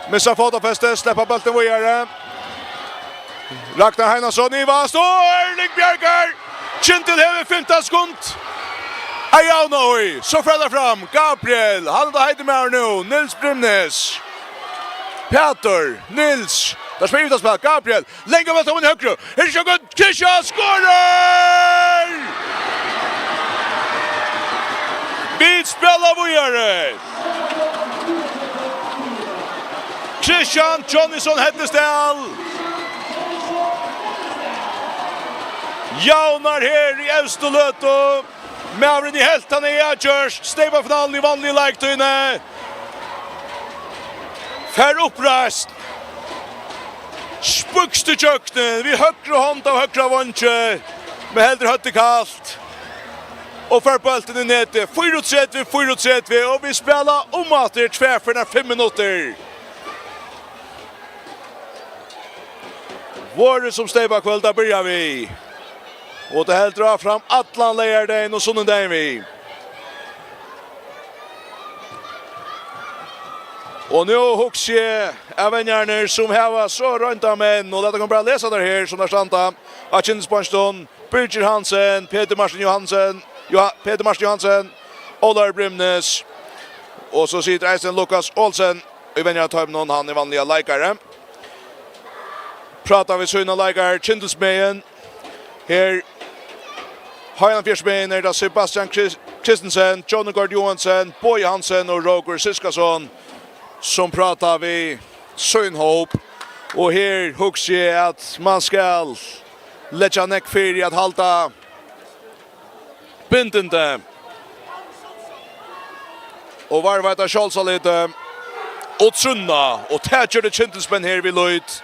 Missa fótafestið, sleppa bóltin víðari. Ragnar Heinarsson ivast, og Erling bjargar! Kyndil hevur fimtan sekund. Ei javna í, so fer tað fram. Gabriel, hann er tann heiti maðurin nú. Niels Bremnes. Pætur, Niels. Tað spælir vítaspæl. Gabriel, langur bóltur oman í høgru. Her er Kristian skorar! Vit spæla víðari. Kristian Johnnyson Hednesdal javnar her í evstu løtu. Maðurin ið helt hann hevði avgjørt steypafinaluna í vanligu leiktíðini fær uppreisn. Spíkst ígjøgnum við høgru hond av høgra veingi, men heldur høvdið kalt og fær bóltin í netið. Fýraogtretivu fýraogtretivu, og vit spæla umaftur tvær fyri fimm minuttir. Vorðið sum steypakvøld at byrja við. Og tað heldur áfram allan leygardagin og sunnudagin við. Og nú hugsi eg at venjararnir sum hava so roynda menn, og lat okkum bara lesa teir her, sum teir standa á kyndilsbeinkið: Birgir Hansen, Petur Martin Johansen, Joha-, Petur Martin Johansen, Ólavur Brimnes, og so situr eisini Lukas Olsen í venjaratoyminum, hann er vanliga leikari. Práta við sínar leikarar kyndilsmegin. Her heilanfjersmegin er tað Sebastian Chris-, Christensen, Johnny Gord Johansen, Bogi Hansen og Rókur Siskason, sum práta við sín hóp. Og her hugsi eg at mann skal leggja nógv fyri at halda bindindi og varðveita sjálvsálitið og trúnna, og tað gjørdu kyndilsmenn her við lít.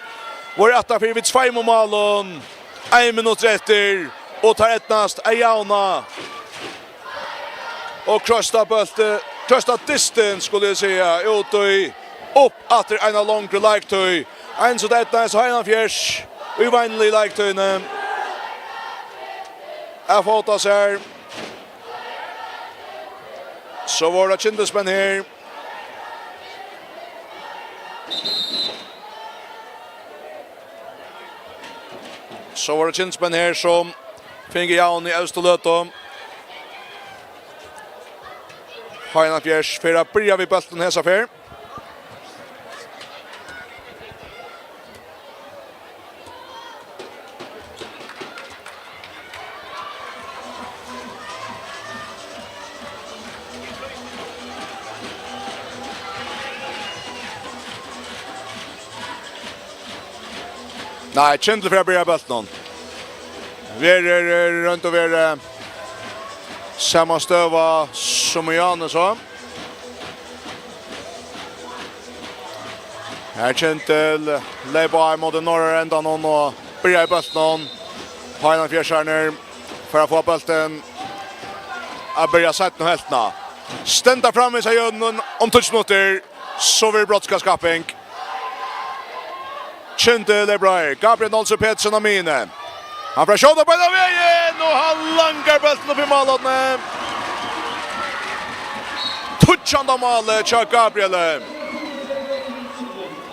Vóru aftanfyri við tveimum málum, ein minuttur eftir, og teir eydnast at javna og krossa bóltin, krossa dystin, skulu eg siga, út í, upp aftur eina longri leiktíð. Eins og tað eydnaðist Heilanfjørð í vanligu leiktíðini at fóta sær. So vóru tað kyndilsmenn her. So vóru tað kyndilsmenn her, sum fingu javn í evstu løtu. Heilanfjørð fer at byrja við bóltin hesa ferð. Nei, Kyndil fer at byrja bóltin. Verður, eh, roynt at vera sama støða sum í áðni, so. Her Kyndil leyp á ímóti norðara endanum og byrjaði bóltin. Heilanfjørðarnir fara at fáa bóltin at byrja seinnu helvtina. Standa framvegis av jøvnum um tíggju minuttir, so verður brotskaskapping. Kyndil er breiður. Gabriel Olsen Petersen á miðjuni. Hann fer at skjóta beinanvegin, og hann langar bóltin upp í málhornið. Tíggjanda málið hjá Gabrieli.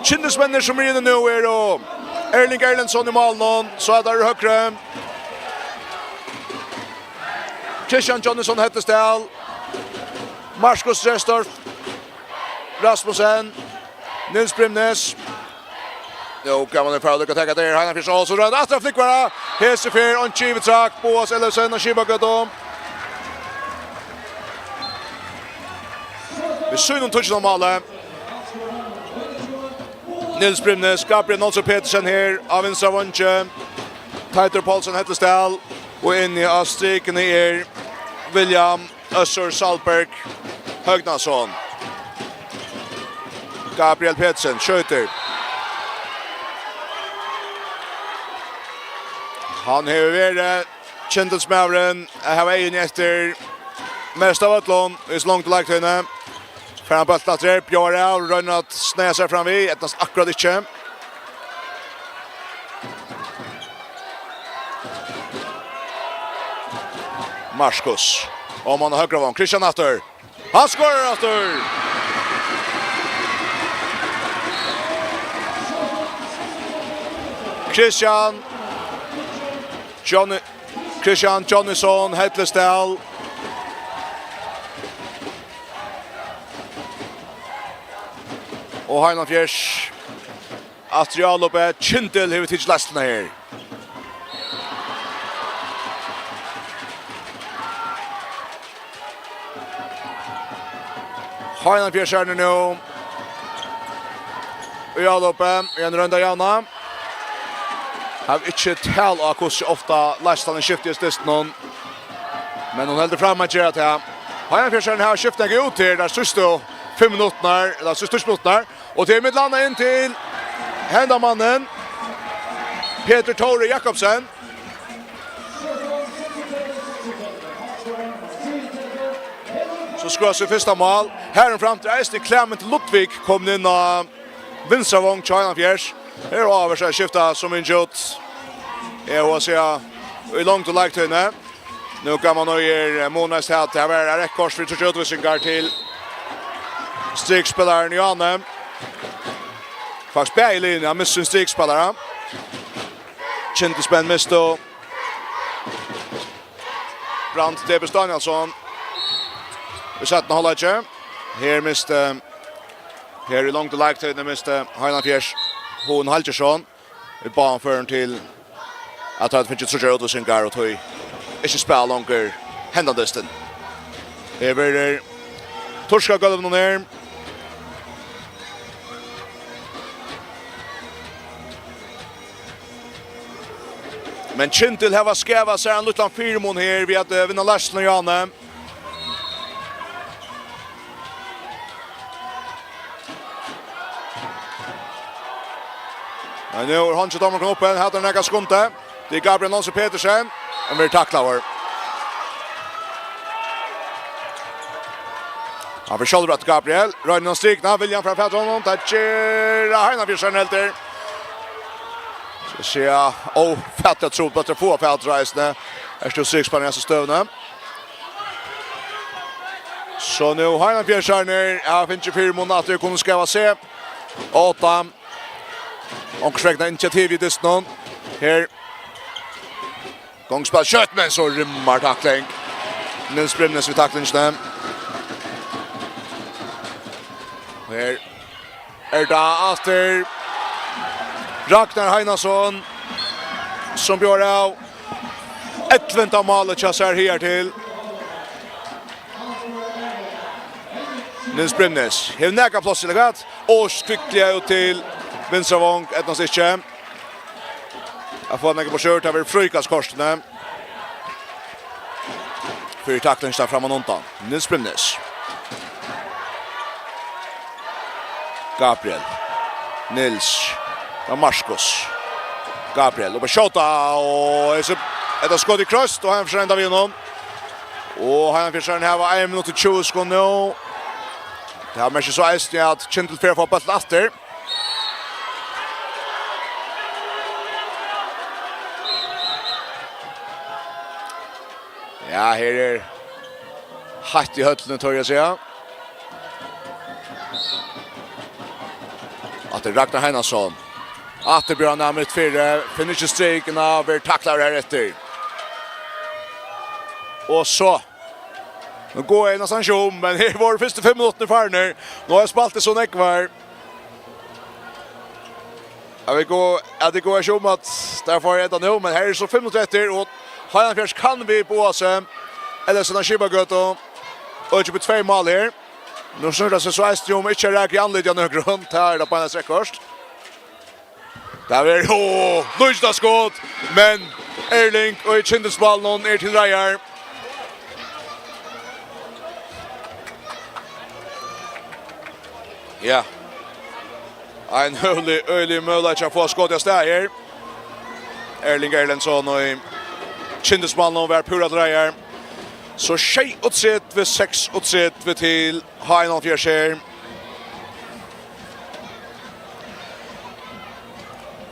Kyndilsmenninir sum eru inni nú eru Erling Erlendsson í málinum, so at tað er høgri. Kristian Johnnesson Hettesdal. Markus Restorff Rasmussen. Niels Brimnes. Nú kann man fara at lukka taka der. Hann er fyrst og so rønt. Aftur flúgvara. Hesi fer, og ein tjúgu trakk. Boas Ellefsen og Skipagøta. Við sínum tíggjunda máli. Niels Brimnes, Gabriel Nolsøe Petersen her á vinstra vangi. Teitur Poulsen Hettesdal. Og inni á strikuni er William Øssur Salberg Høgnason. Gabriel Petersen skjýtur. Hann hevur verið kyndilsmaðurin at hava eyguni eftir mest av øllum í so longu leiktíðini. Fær hann bóltin aftur her, bjóðar av, roynir at sneiða sær fram við, eydnast akkurát ikki. Markus, og mann á høgra vong, Kristian aftur. Hann skorar aftur. Kristian Johnny, Kristian Johnnesson, Hellesdal. Og Heinan Fjers. Aftur í álopið, Kyndil hevur tikið leiðsluna her. Heinan Fjers er nú í álopið, í ein roynd at javna. Havi ikki tal á, hvussu ofta leiðslan er skift í dystinum, men hon heldur fram at gera tað. Heinan Fjers hevur skift nógv út her, tær síðstu fimm minuttirnar, ella síðstu tíggju minuttirnar. Og tað er millum annað inn til henda mannin, Petur Tóri Jakobsen. So skorar sítt fyrsta mál. Her umframt er eisini Clement Ludvig komin inn á vinstra vong hjá Heinan Fjers. Her er ávíst at skifta so mikið út, eg vil siga, í longu leiktíðini. Nú kann man og er, eh, munast at tað var reytt kort fyri tríggjar útvísingar til strikspælaran í áðni. Faktiskt bæði liðini, hann misti sín strikspælara. Kyndilsmenn mistu Brand Debes Danielsson í seinna hálvleiki. Her misti, her í longu leiktíðini misti Heinafjørs Hon Halgjersson í báðum førum til at hann fekk tríggjar útvísingar og tí ikki spæla longur hendan dystin. Her verður turkað á gólvinum her. Men Kyndil hava skavað sær ein lítlan fyrimun her við at, eh, vinna leiðsluna hjá honum. Men nú er hon ikki dømur kom upp, her er nakað skunda. Tað er Gabriel Nolsøe Petersen. Hann verður taklaður. Hann fer sjálvur at Gabriel. Roynir hann strikuna, William fær fatur á honum. Tað ger Heinafjørsarin heldur. Skal sjá, ófatiliga trupult at fáa fatur eisini. Ert tú strikspælari í hesi støðuni? So nú Heinafjørsarnir hava fingið fyrimun aftur, kunnu skava seg. Átta. Onkursvegna initiativ í dystinum. Her. Gongspæl skjótt, men so rimmar takling. Nils Bremnes við taklingina. Her er tað aftur Ragnar Heinason sum bjóðar av. Ellivta málið hjá sær higartil. Nils Bremnes hevur nakað pláss til at gata og kvikliga út til vinstra vong, eydnast ikki at fáa nakað burtur, tað verður fríkast kortini. Fyri taklingina framman undan. Nils Bremnes. Gabriel. Nils. Ja, Markus. Gabriel, upp at skjóta, og hesi, hetta skot er kroyst, og Heinafjørður endar við honum. Og Heinafjørður hava ein minutt og tjúgu sekund nú. Tað merkir so eisini, at Kyndil fer at fáa bóltin aftur. Ja, her er heitt í høllini, tør eg siga. Aftur Ragnar Heinason. Aftur Bjørn av mitt fyri. Finnur ikki strikuna, verður taklaður her eftir. Og so. Nú geva tey næstan ikki um, men her vóru fyrstu fimm minuttirnar farnir. Nú havi eg spælt tað so nógv her. At vit geva, at vit geva ikki um, at tað fer at enda nú, men her eru so fimm minuttir eftir, og Heinafjørður kann við boða seg, ella senda skipagøtu, og ikki við tvey mál her. Nú snýr tað seg so eisini um ikki at raka í andlitið á nøkrum, tað er tað beinleiðis reytt kort. Tað er, ó, nýtt skot, men Erling og Kyndilsmálið er til reiðar. Ja. Ein øgiligur, øgiligur møguleiki at fáa skotið av stað her. Erling Erlendsson og Kyndilsmálið var púra til reiðar. So sjeyogtretivu seksogtretivu til H einogfýrs her.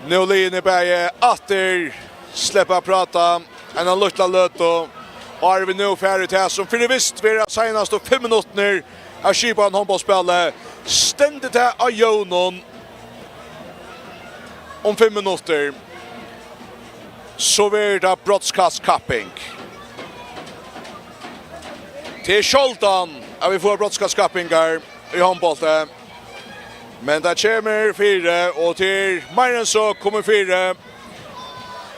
Nú liðini bæði aftur sleppa at práta eina lítla løtu, og eru vit nú farið til tað sum fyri vist verða seinastu fimm minuttirnar av skipaðum hondbóltsspæli, stendur tað á jøvnum um fimm minuttir, so verður tað brotskastkapping. Tað er sjáldan, at vit fáa brotskastkappingar í hondbólti. Men tað kemur fyri, og tað er meira enn so komið fyri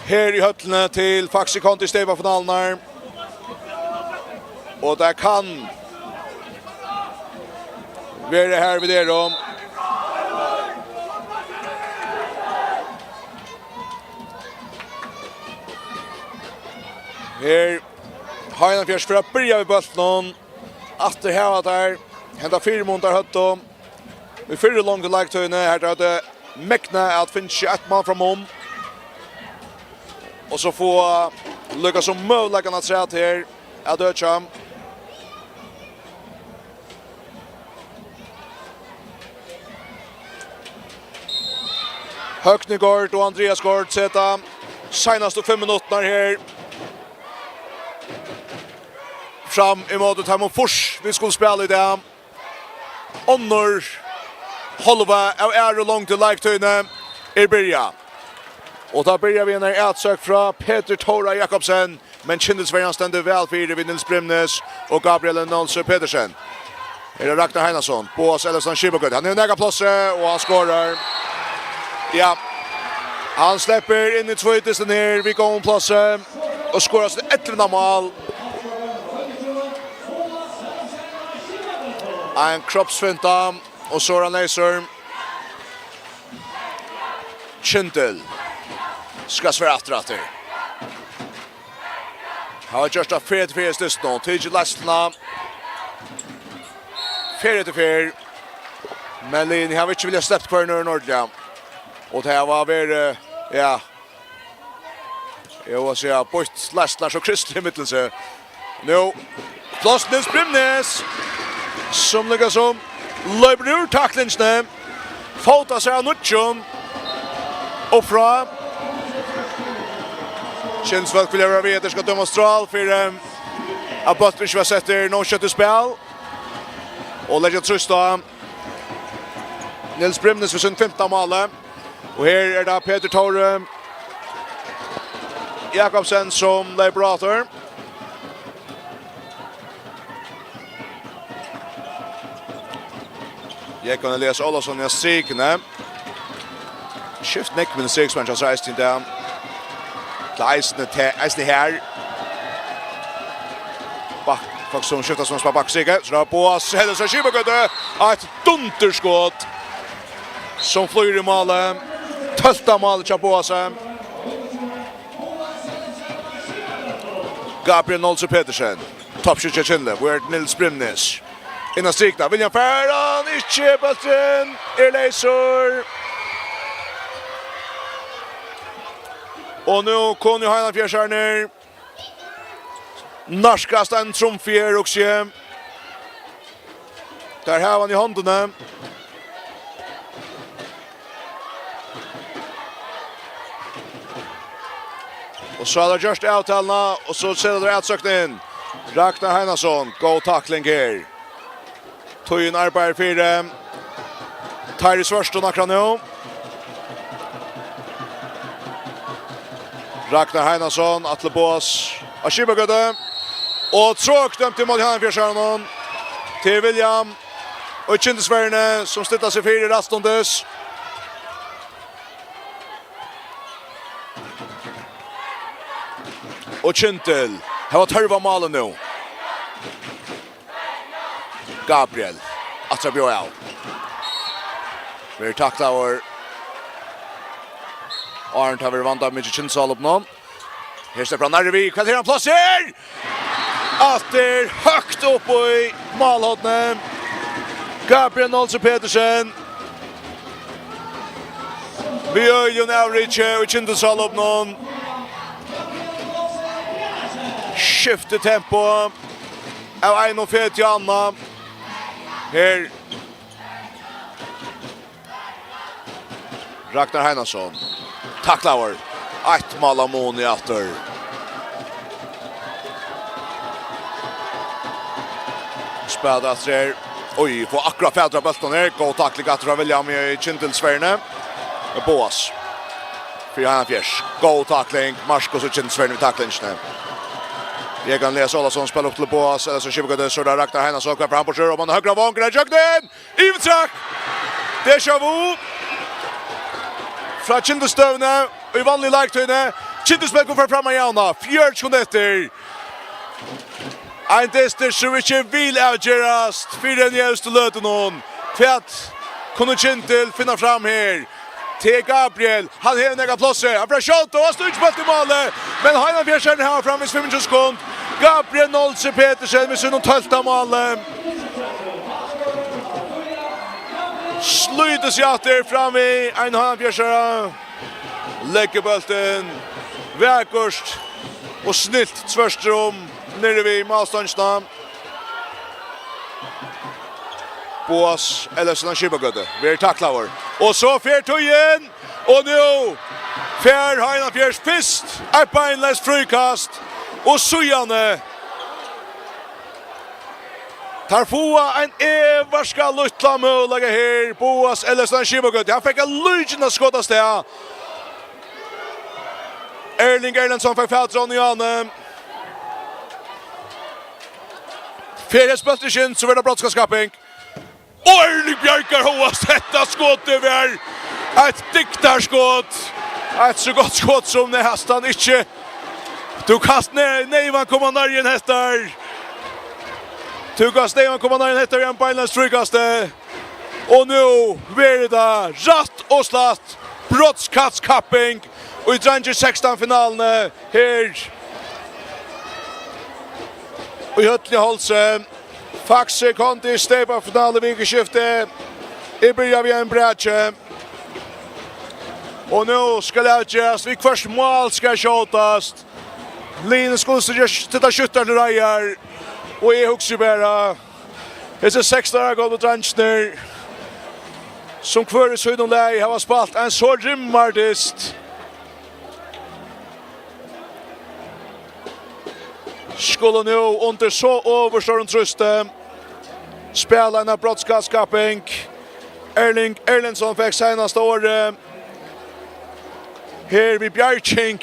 her í høllini til Faxe kontra Steypafinalurnar. Og tað kann vera her vit eru. Her Heinafjørður fer at byrja við bóltinum. Aftur hava teir henda fyrimun teir høvdu í fyrru longu leiktíðini, har teir høvdu megnað at fingið eitt mál framum. Og so fáa líka sum møguleikan afturat her at økja. Høgni Gaard og Andreas Gaard seta seinastu fimm minuttirnar her fram ímóti teimum fýrs, vit skulu spæla í dag. Onnur hálva av aðru longdu leiktíðini er byrjað. Og tá byrja vit við einari atsøgn frá Petur Tóra Jakobsen, men kyndilsverjan stendur væl fyri við Niels Brimnes og Gabriel Nolsøe Petersen. Her er Ragnar Heinason, Boas Ellefsen, Skipagøta. Hann hevur nakað pláss, og hann skorar. Ja, hann sleppur inn í tvídystin her við góðum plássi og skorar sítt ellivta mál. Ein kroppsfinta, og so er hann leysur. Kyndil skal svara aftur, aftur. Hann hevur gjørt tað ferð eftir ferð í dystinum, tikið leiðsluna ferð eftir ferð. Men liðini hava ikki viljað sleppt hvørjum øðrum ordiliga. Og tað hava verið, ja, eg vil siga, býtt leiðslurnar so Kristi í millum seg. Nú, pláss Niels Brimnes, sum líkasum loypur úr taklingini, fótar sær av nýggjum og frá. Kyndilsfólk vilja vera við, at tað skal dømast strál fyri, eh, at bólturin ikki var settur nóg skjótt í spæl. Og leggja trýst á Niels Brimnes við sín fimta máli. Og her er tað Petur Tóri Jakobsen sum loypur aftur. Jógvan Elias Ólavsson í strikuni. Skift nógv við strikspann hjá sær eisini í dag. Til eisini te-, eisini her. Bak-, fólk sum skifta sum spæla bakstrika. So er tað Boas Hellesen, Skipagøta. Eitt dunderskot sum flýgur í málið. Tólvta málið hjá Boasi. Gabriel Nolsøe Petersen. Toppskot hjá Kyndli. Her er Niels Brimnes. Inn á strikuna. Vilja hann fara? Hann ikki. Bólturin er leysur. Og nú kunnu Heinafjørðingar nærkast ein triumf her, hugsi eg. Teir hava hann í hondini. Og so hava teir gjørt avtaluna, og so seta teir atsókn inn. Ragnar Heinason, góð takling her. Tíðin arbeiðir fyri. Teir í svørtum akkurát nú. Ragnar Heinason, Atli Boas á Skipagøtu. Og trokdømt í móti Heinafjørðingunum. Til William og Kyndilsverjini, sum stilla seg fyri rættstundis. Og Kyndil hava tørv á máli nú. Gabriel, aftur at bjóða av. Verður taklaður. Áðrenn tað verður vandamikið í Kyndilsálopinum. Her sleppur hann nærri við. Hvat er hann pláss her? Aftur høgt upp í málhornið. Gabriel Nolsøe Petersen. Við øgiligum avriki í Kyndilsálopinum. Skiftir tempo av einum ferð til annan. Her Ragnar Heinason. Taklaður. Eitt mál av muni aftur. Spælt aftur her. Oj, fær akkurát fatur á bóltin her. Góð takling aftur frá William í Kyndilsverjini. Boas. Fyri Heinafjørð. Góð takling. Markus í Kyndilsverjini við taklingini. Jógvan Elias Ólavsson spælir upp til Boas. Ellefsen, Skipagøta, so er tað Ragnar Heinason. Hvat fær hann burtur? Og man høgra vong, er gjøgnum! Yvirtrekk! Déjà vu! Frá Kyndilsstøðuni í vanligu leiktíðini. Kyndilsmenn koma fram at javna. Fjøruti sekund eftir. Ein dystur sum ikki vil avgerast fyrr enn í evstu løtunum. Hvat kunnu Kyndil finna fram her? Til Gabriel. Hann hevur nakað pláss her. Hann fer at skjóta, og hann stígur bóltin í málið. Men Heinafjørðingarnir hava framvegis fimmogtjúgu sekund. Gabriel Nolsøe Petersen við sínum tólvta máli. Slítur seg aftur fram við ein Heinafjørðingar. Leggur bóltin vakurt og snilt tvørtur um niðri við málstongina. Boas Ellefsen á Skipagøtu. Verður taklaður. Og so fer tíðin. Og nú fær Heinafjørð fyrst eitt beinleyst fríkast. Og síðani Teir fáa ein iviska lítlan møguleika her. Boas Ellefsen, Skipagøta. Hann fekk eitt lítið skot av stað. Erling Erlendsson fekk fatur á honum í áðni. Fer hesa bóltin ikki inn, so verður tað brotskastaskapping. Og Erling bjargar hóast hetta skotið var eitt dygdarskot. Eitt so gott skot sum næstan ikki. Tú kanst ne-, neyvan koma nærri enn hetta. Tú kanst neyvan koma nærri enn hetta, við ein beinleiðis fríkasti. Og nú verður tað rætt og slætt brotskastaskapping í dreingir sekstan finaluni her í høllini á Hálsi. Faxe Kondi steypifinalu vikuskiftið. Eg byrji við einum braki. Og nú skal avgerast, við hvørt mál skal skjótast. Liðini skulu sita, sita skyttar til reiðar. Og eg hugsi bara, hesir sekstan ára gomlu dreingirnir, sum hvør í sínum lagi hava spælt ein so rimmar dyst, skulu nú undir so ovurstórum trýsti spæla eina brotskastaskapping. Erling Erlendsson fekk seinasta orðið her við bjarging,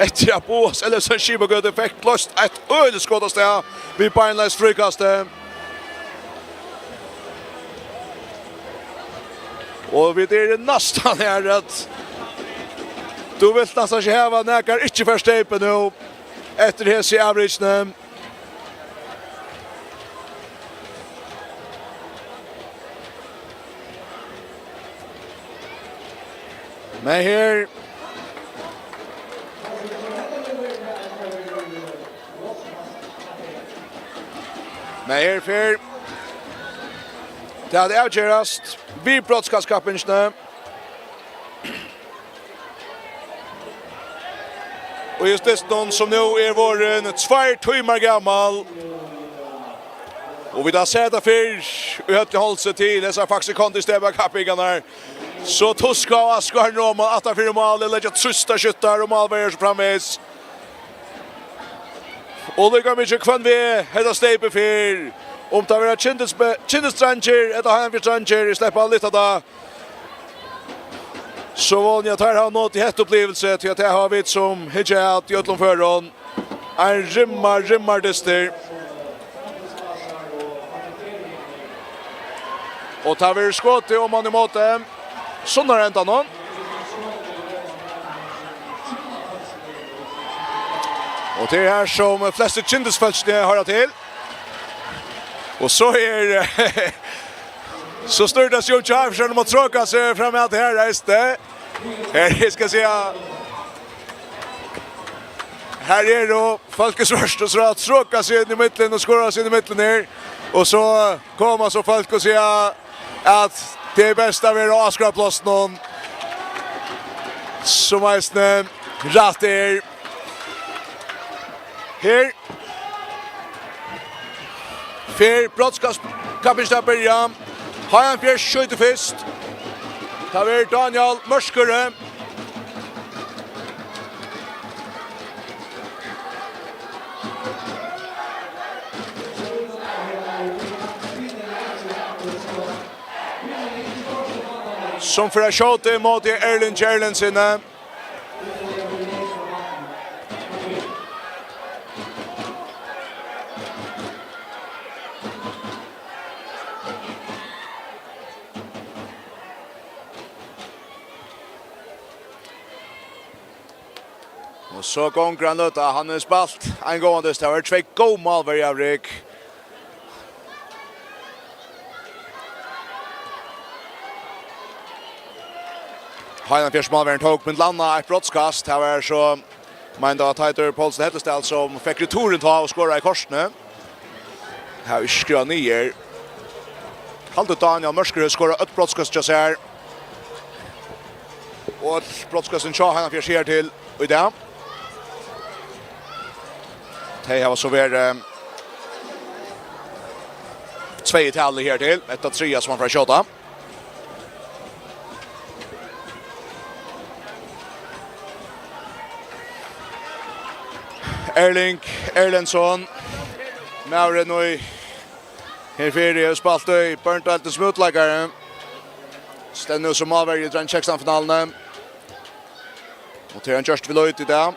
eftir at Boas Ellefsen, Skipagøta, fekk loyst eitt øgiligt skot av stað við beinleiðis fríkasti. Og vit eru næstan her, at tú vilt næstan ikki hava nakar ikki fær steypið nú eftir hesi avrikini. Men her, men her fer tað at avgerast við brotskastaskappingini. Og just dystin, sum nú er vorðin tveir tímar gamal, og vit hava sæð tað fyrr í høllini á Hálsi til hesar Faxe Kondi steypikappingarnar, so tuska áskoðararnir oman aftan fyri málið, leggja trýst á skyttar og málverjar so framvegis. Og líka mikið hvønn veg hetta steypið fer, um tað verða Kindisbe-, Kindisdreingir ella Heiðafjørðsdreingir, eg sleppi at lyfta tað. So vóni eg at teir hava notið hetta upplivilsi, tí at tað hava vit sum hyggja at í øllum førum. Ein rimmar, rimmar dystur. Og tað verður skotið oman ímóti sunnarendanum. Og tað er her, sum flestu Kindisfólkini hoyra til. Og so er, so stýrir tað seg um hjá Haifarskjólum at tráka seg fram at her, eisini. Her, eg skal siga, her eru fólk í svørtum, so at tráka seg inn í millum og skora seg inn í millum her. Og so koma so fólk og siga at tað er best at vera á áskoðaraplássinum, sum eisini rætt er. Her fer brotskastaskappingin at byrja. Heiðafjørður skjýtur fyrst. Tað verður Dánjal Mørkøre. Sum fer at skjóta ímóti Erling Erlendsen. Og so gongur ein løta, hann hevur spælt ein góðan dyst. Tað vóru tvey góð málverjaavrik. Heiðafjørðsmálverjin tók millum annað eitt brotskast. Tað var so, meini eg, Teitur Poulsen Hellesdal, sum fekk returin tá og skoraði í kortini. Havi ikki skrivað niður. Haldi Dánjal Mørkøre hevur skorað øll brotskast hjá sær. Og øll brotskastin hjá Heiðafjørð higartil í dag. Tey hava so verið, eh, tvey í tali higartil. Hetta triðja sum hann fer at skjóta. Erling Erlendsson, maðurin í Herfyri hevur spælt í Børndeildini sum útleikari. Stendur nú sum málverji í Dreingir sekstan-finaluni. Og tað er hann gjørt við lít í dag.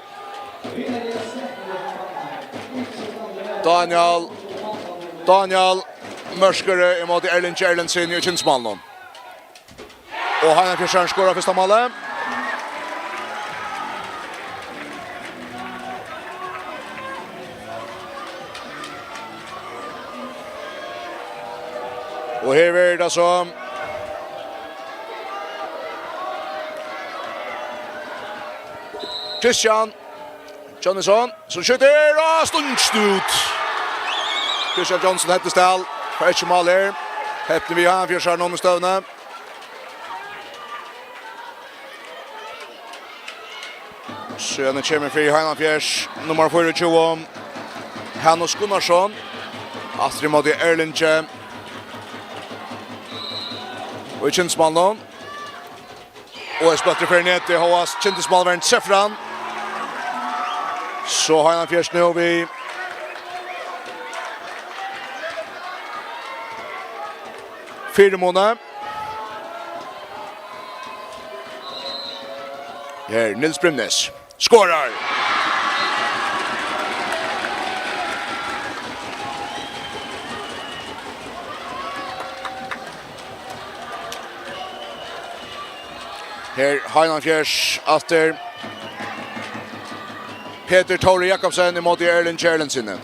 Daniel, Daniel Mørskøre ímóti Erlingi Erlendssyni í kyndismálinum. Og Heiðar Fjøsjøren skorar fyrsta málið. Og her verður tað so Christian Johnson, sum skjýtur og stungist út. Christian Johnson heppist væl, fær ikki mál her. Hepnir við Heiðar Fjøsjøren nú í støðuni. Síðani kemur fyri Heiðar Fjøsjøren, nummar fýraogtjúgu, Hanus Gunnarsson. Aftur ímóti Erlingi. Og í kyndismálinum. Og er spældur fyri netið, hóast kyndismálverjin trefur hann. So Heiðar Fjøsjøren nú við fyrimuni. Her, Niels Bremnes. Skorar! Her, Heiðar Fjøsjøren aftur. Petur Tóri Jakobsen ímóti Erlingi Erlendssyni.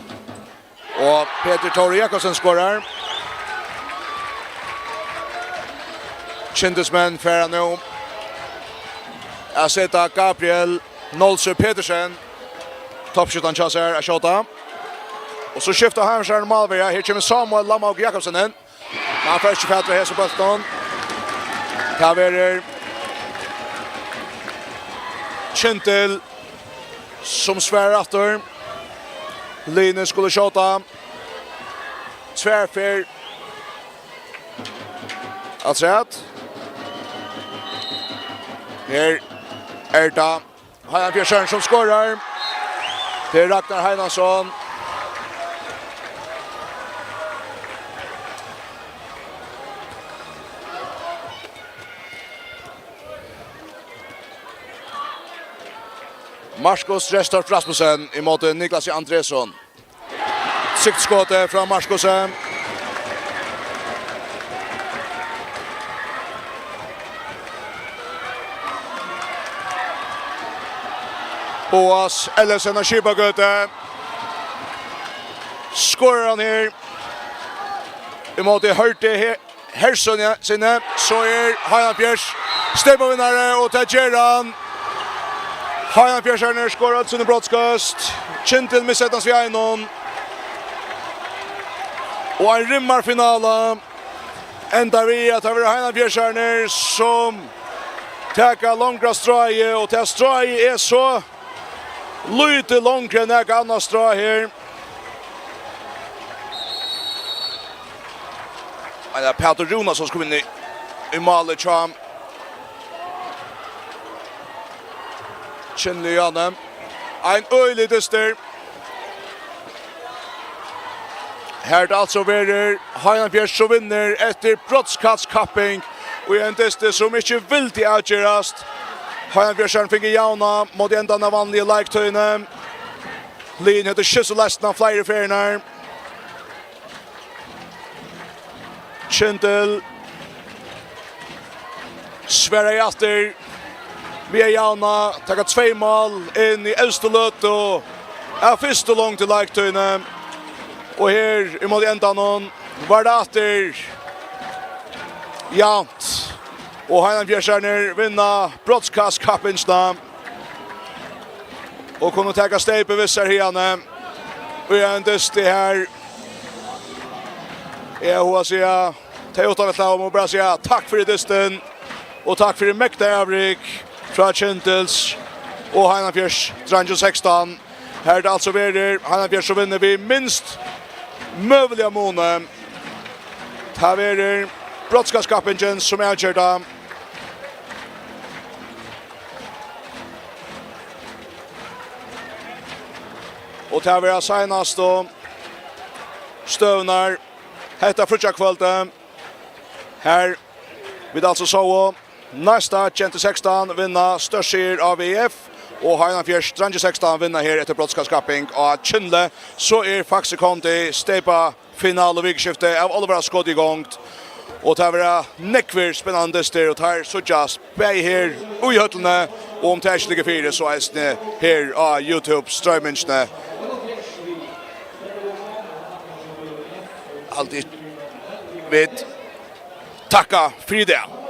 Og Petur Tóri Jakobsen skorar. Kyndismenn fara nú at seta Gabriel Nolsøe Petersen, toppskjúttan hjá sær, at skjóta. Og so skifta Heiðar Fjøsjøren málverja. Her kemur Samuel Lamhauge Jakobsen inn. Men hann fær ikki fatur á hesum bóltinum. Tað verður Kyndil sum svarar aftur. Liðini skulu skjóta tvær ferð afturat. Her er tað Heiðar Fjøsjøren sum skorar. Tað er Ragnar Heinason. Markus Restorff Rasmussen ímóti Niklasi Andresen. Trygt skot frá Markusi. Boas Ellefsen av Skipagøtu. Skorar hann her ímóti Hørti he-, Hersøni sinni, so er Heiðar Fjøsjøren steypavinnari, og tað ger hann. Heiðar Fjøsjøren skorar øll síni brotskøst. Kyndil missir eydnast við einum. Og ein rimmar finala endar við, at tað verður Heiðar Fjøsjøren, sum tekur longra stráið, og tað stráið er so lítið longri enn nakað annað strá her. Ein av Pætur Rúnarsson kom inn í, í málið hjá Kyndli Jane. Ein øgiligur dystur. Har tað altso verður Heiðar Fjøsjøren sum vinnur eftir brotskastskapping, og ein dystur sum ikki vildi avgerast. Heiðar Fjøsjøren fingu javnað móti endan av vanligu leiktíðini. Liðini høvdu skifti lestina fleiri ferðirnar. Kyndil svaraði aftur við at javna, taka tvey mál inn í elstu løtu av fyrstu longd í leiktíðini. Og her ímóti endanum var tað aftur javnt. Og Heiðar Fjøsjøren vinna brotskastskappingina og kunnu taka steypið við sær hiðani. Og ein dysti her. Eg havi hug at siga, tey uttanveltaðu mugu bara siga takk fyri dystin og takk fyri megna avrik frá Kyndils og Heiðar Fjøsjøren, Dreingir sekstan. Har er tað altso verður Heiðar Fjøsjøren sum vinnur við minst møguliga muni. Tað verður brotskastskappingin sum avger tað. Og tað verða seinastu støðurnar. Hetta fríggjakvøldið, har vit altso sóu næsta Gentu sekstan vinna stórsigur á V F, og H einogfýrs Dreingir sekstan vinna her eftir brotskapping á Kyndli, so er Faxe Kondi steypa finalu vikuskifti av álvara skotið í gongd, og tað verða nógvir spennandi dystir, og teir síggjast bæði her í høllini, og um tað ikki liggur fyri, so eisini her á YouTube-stroymingini. Haldi vit takka fyri í dag.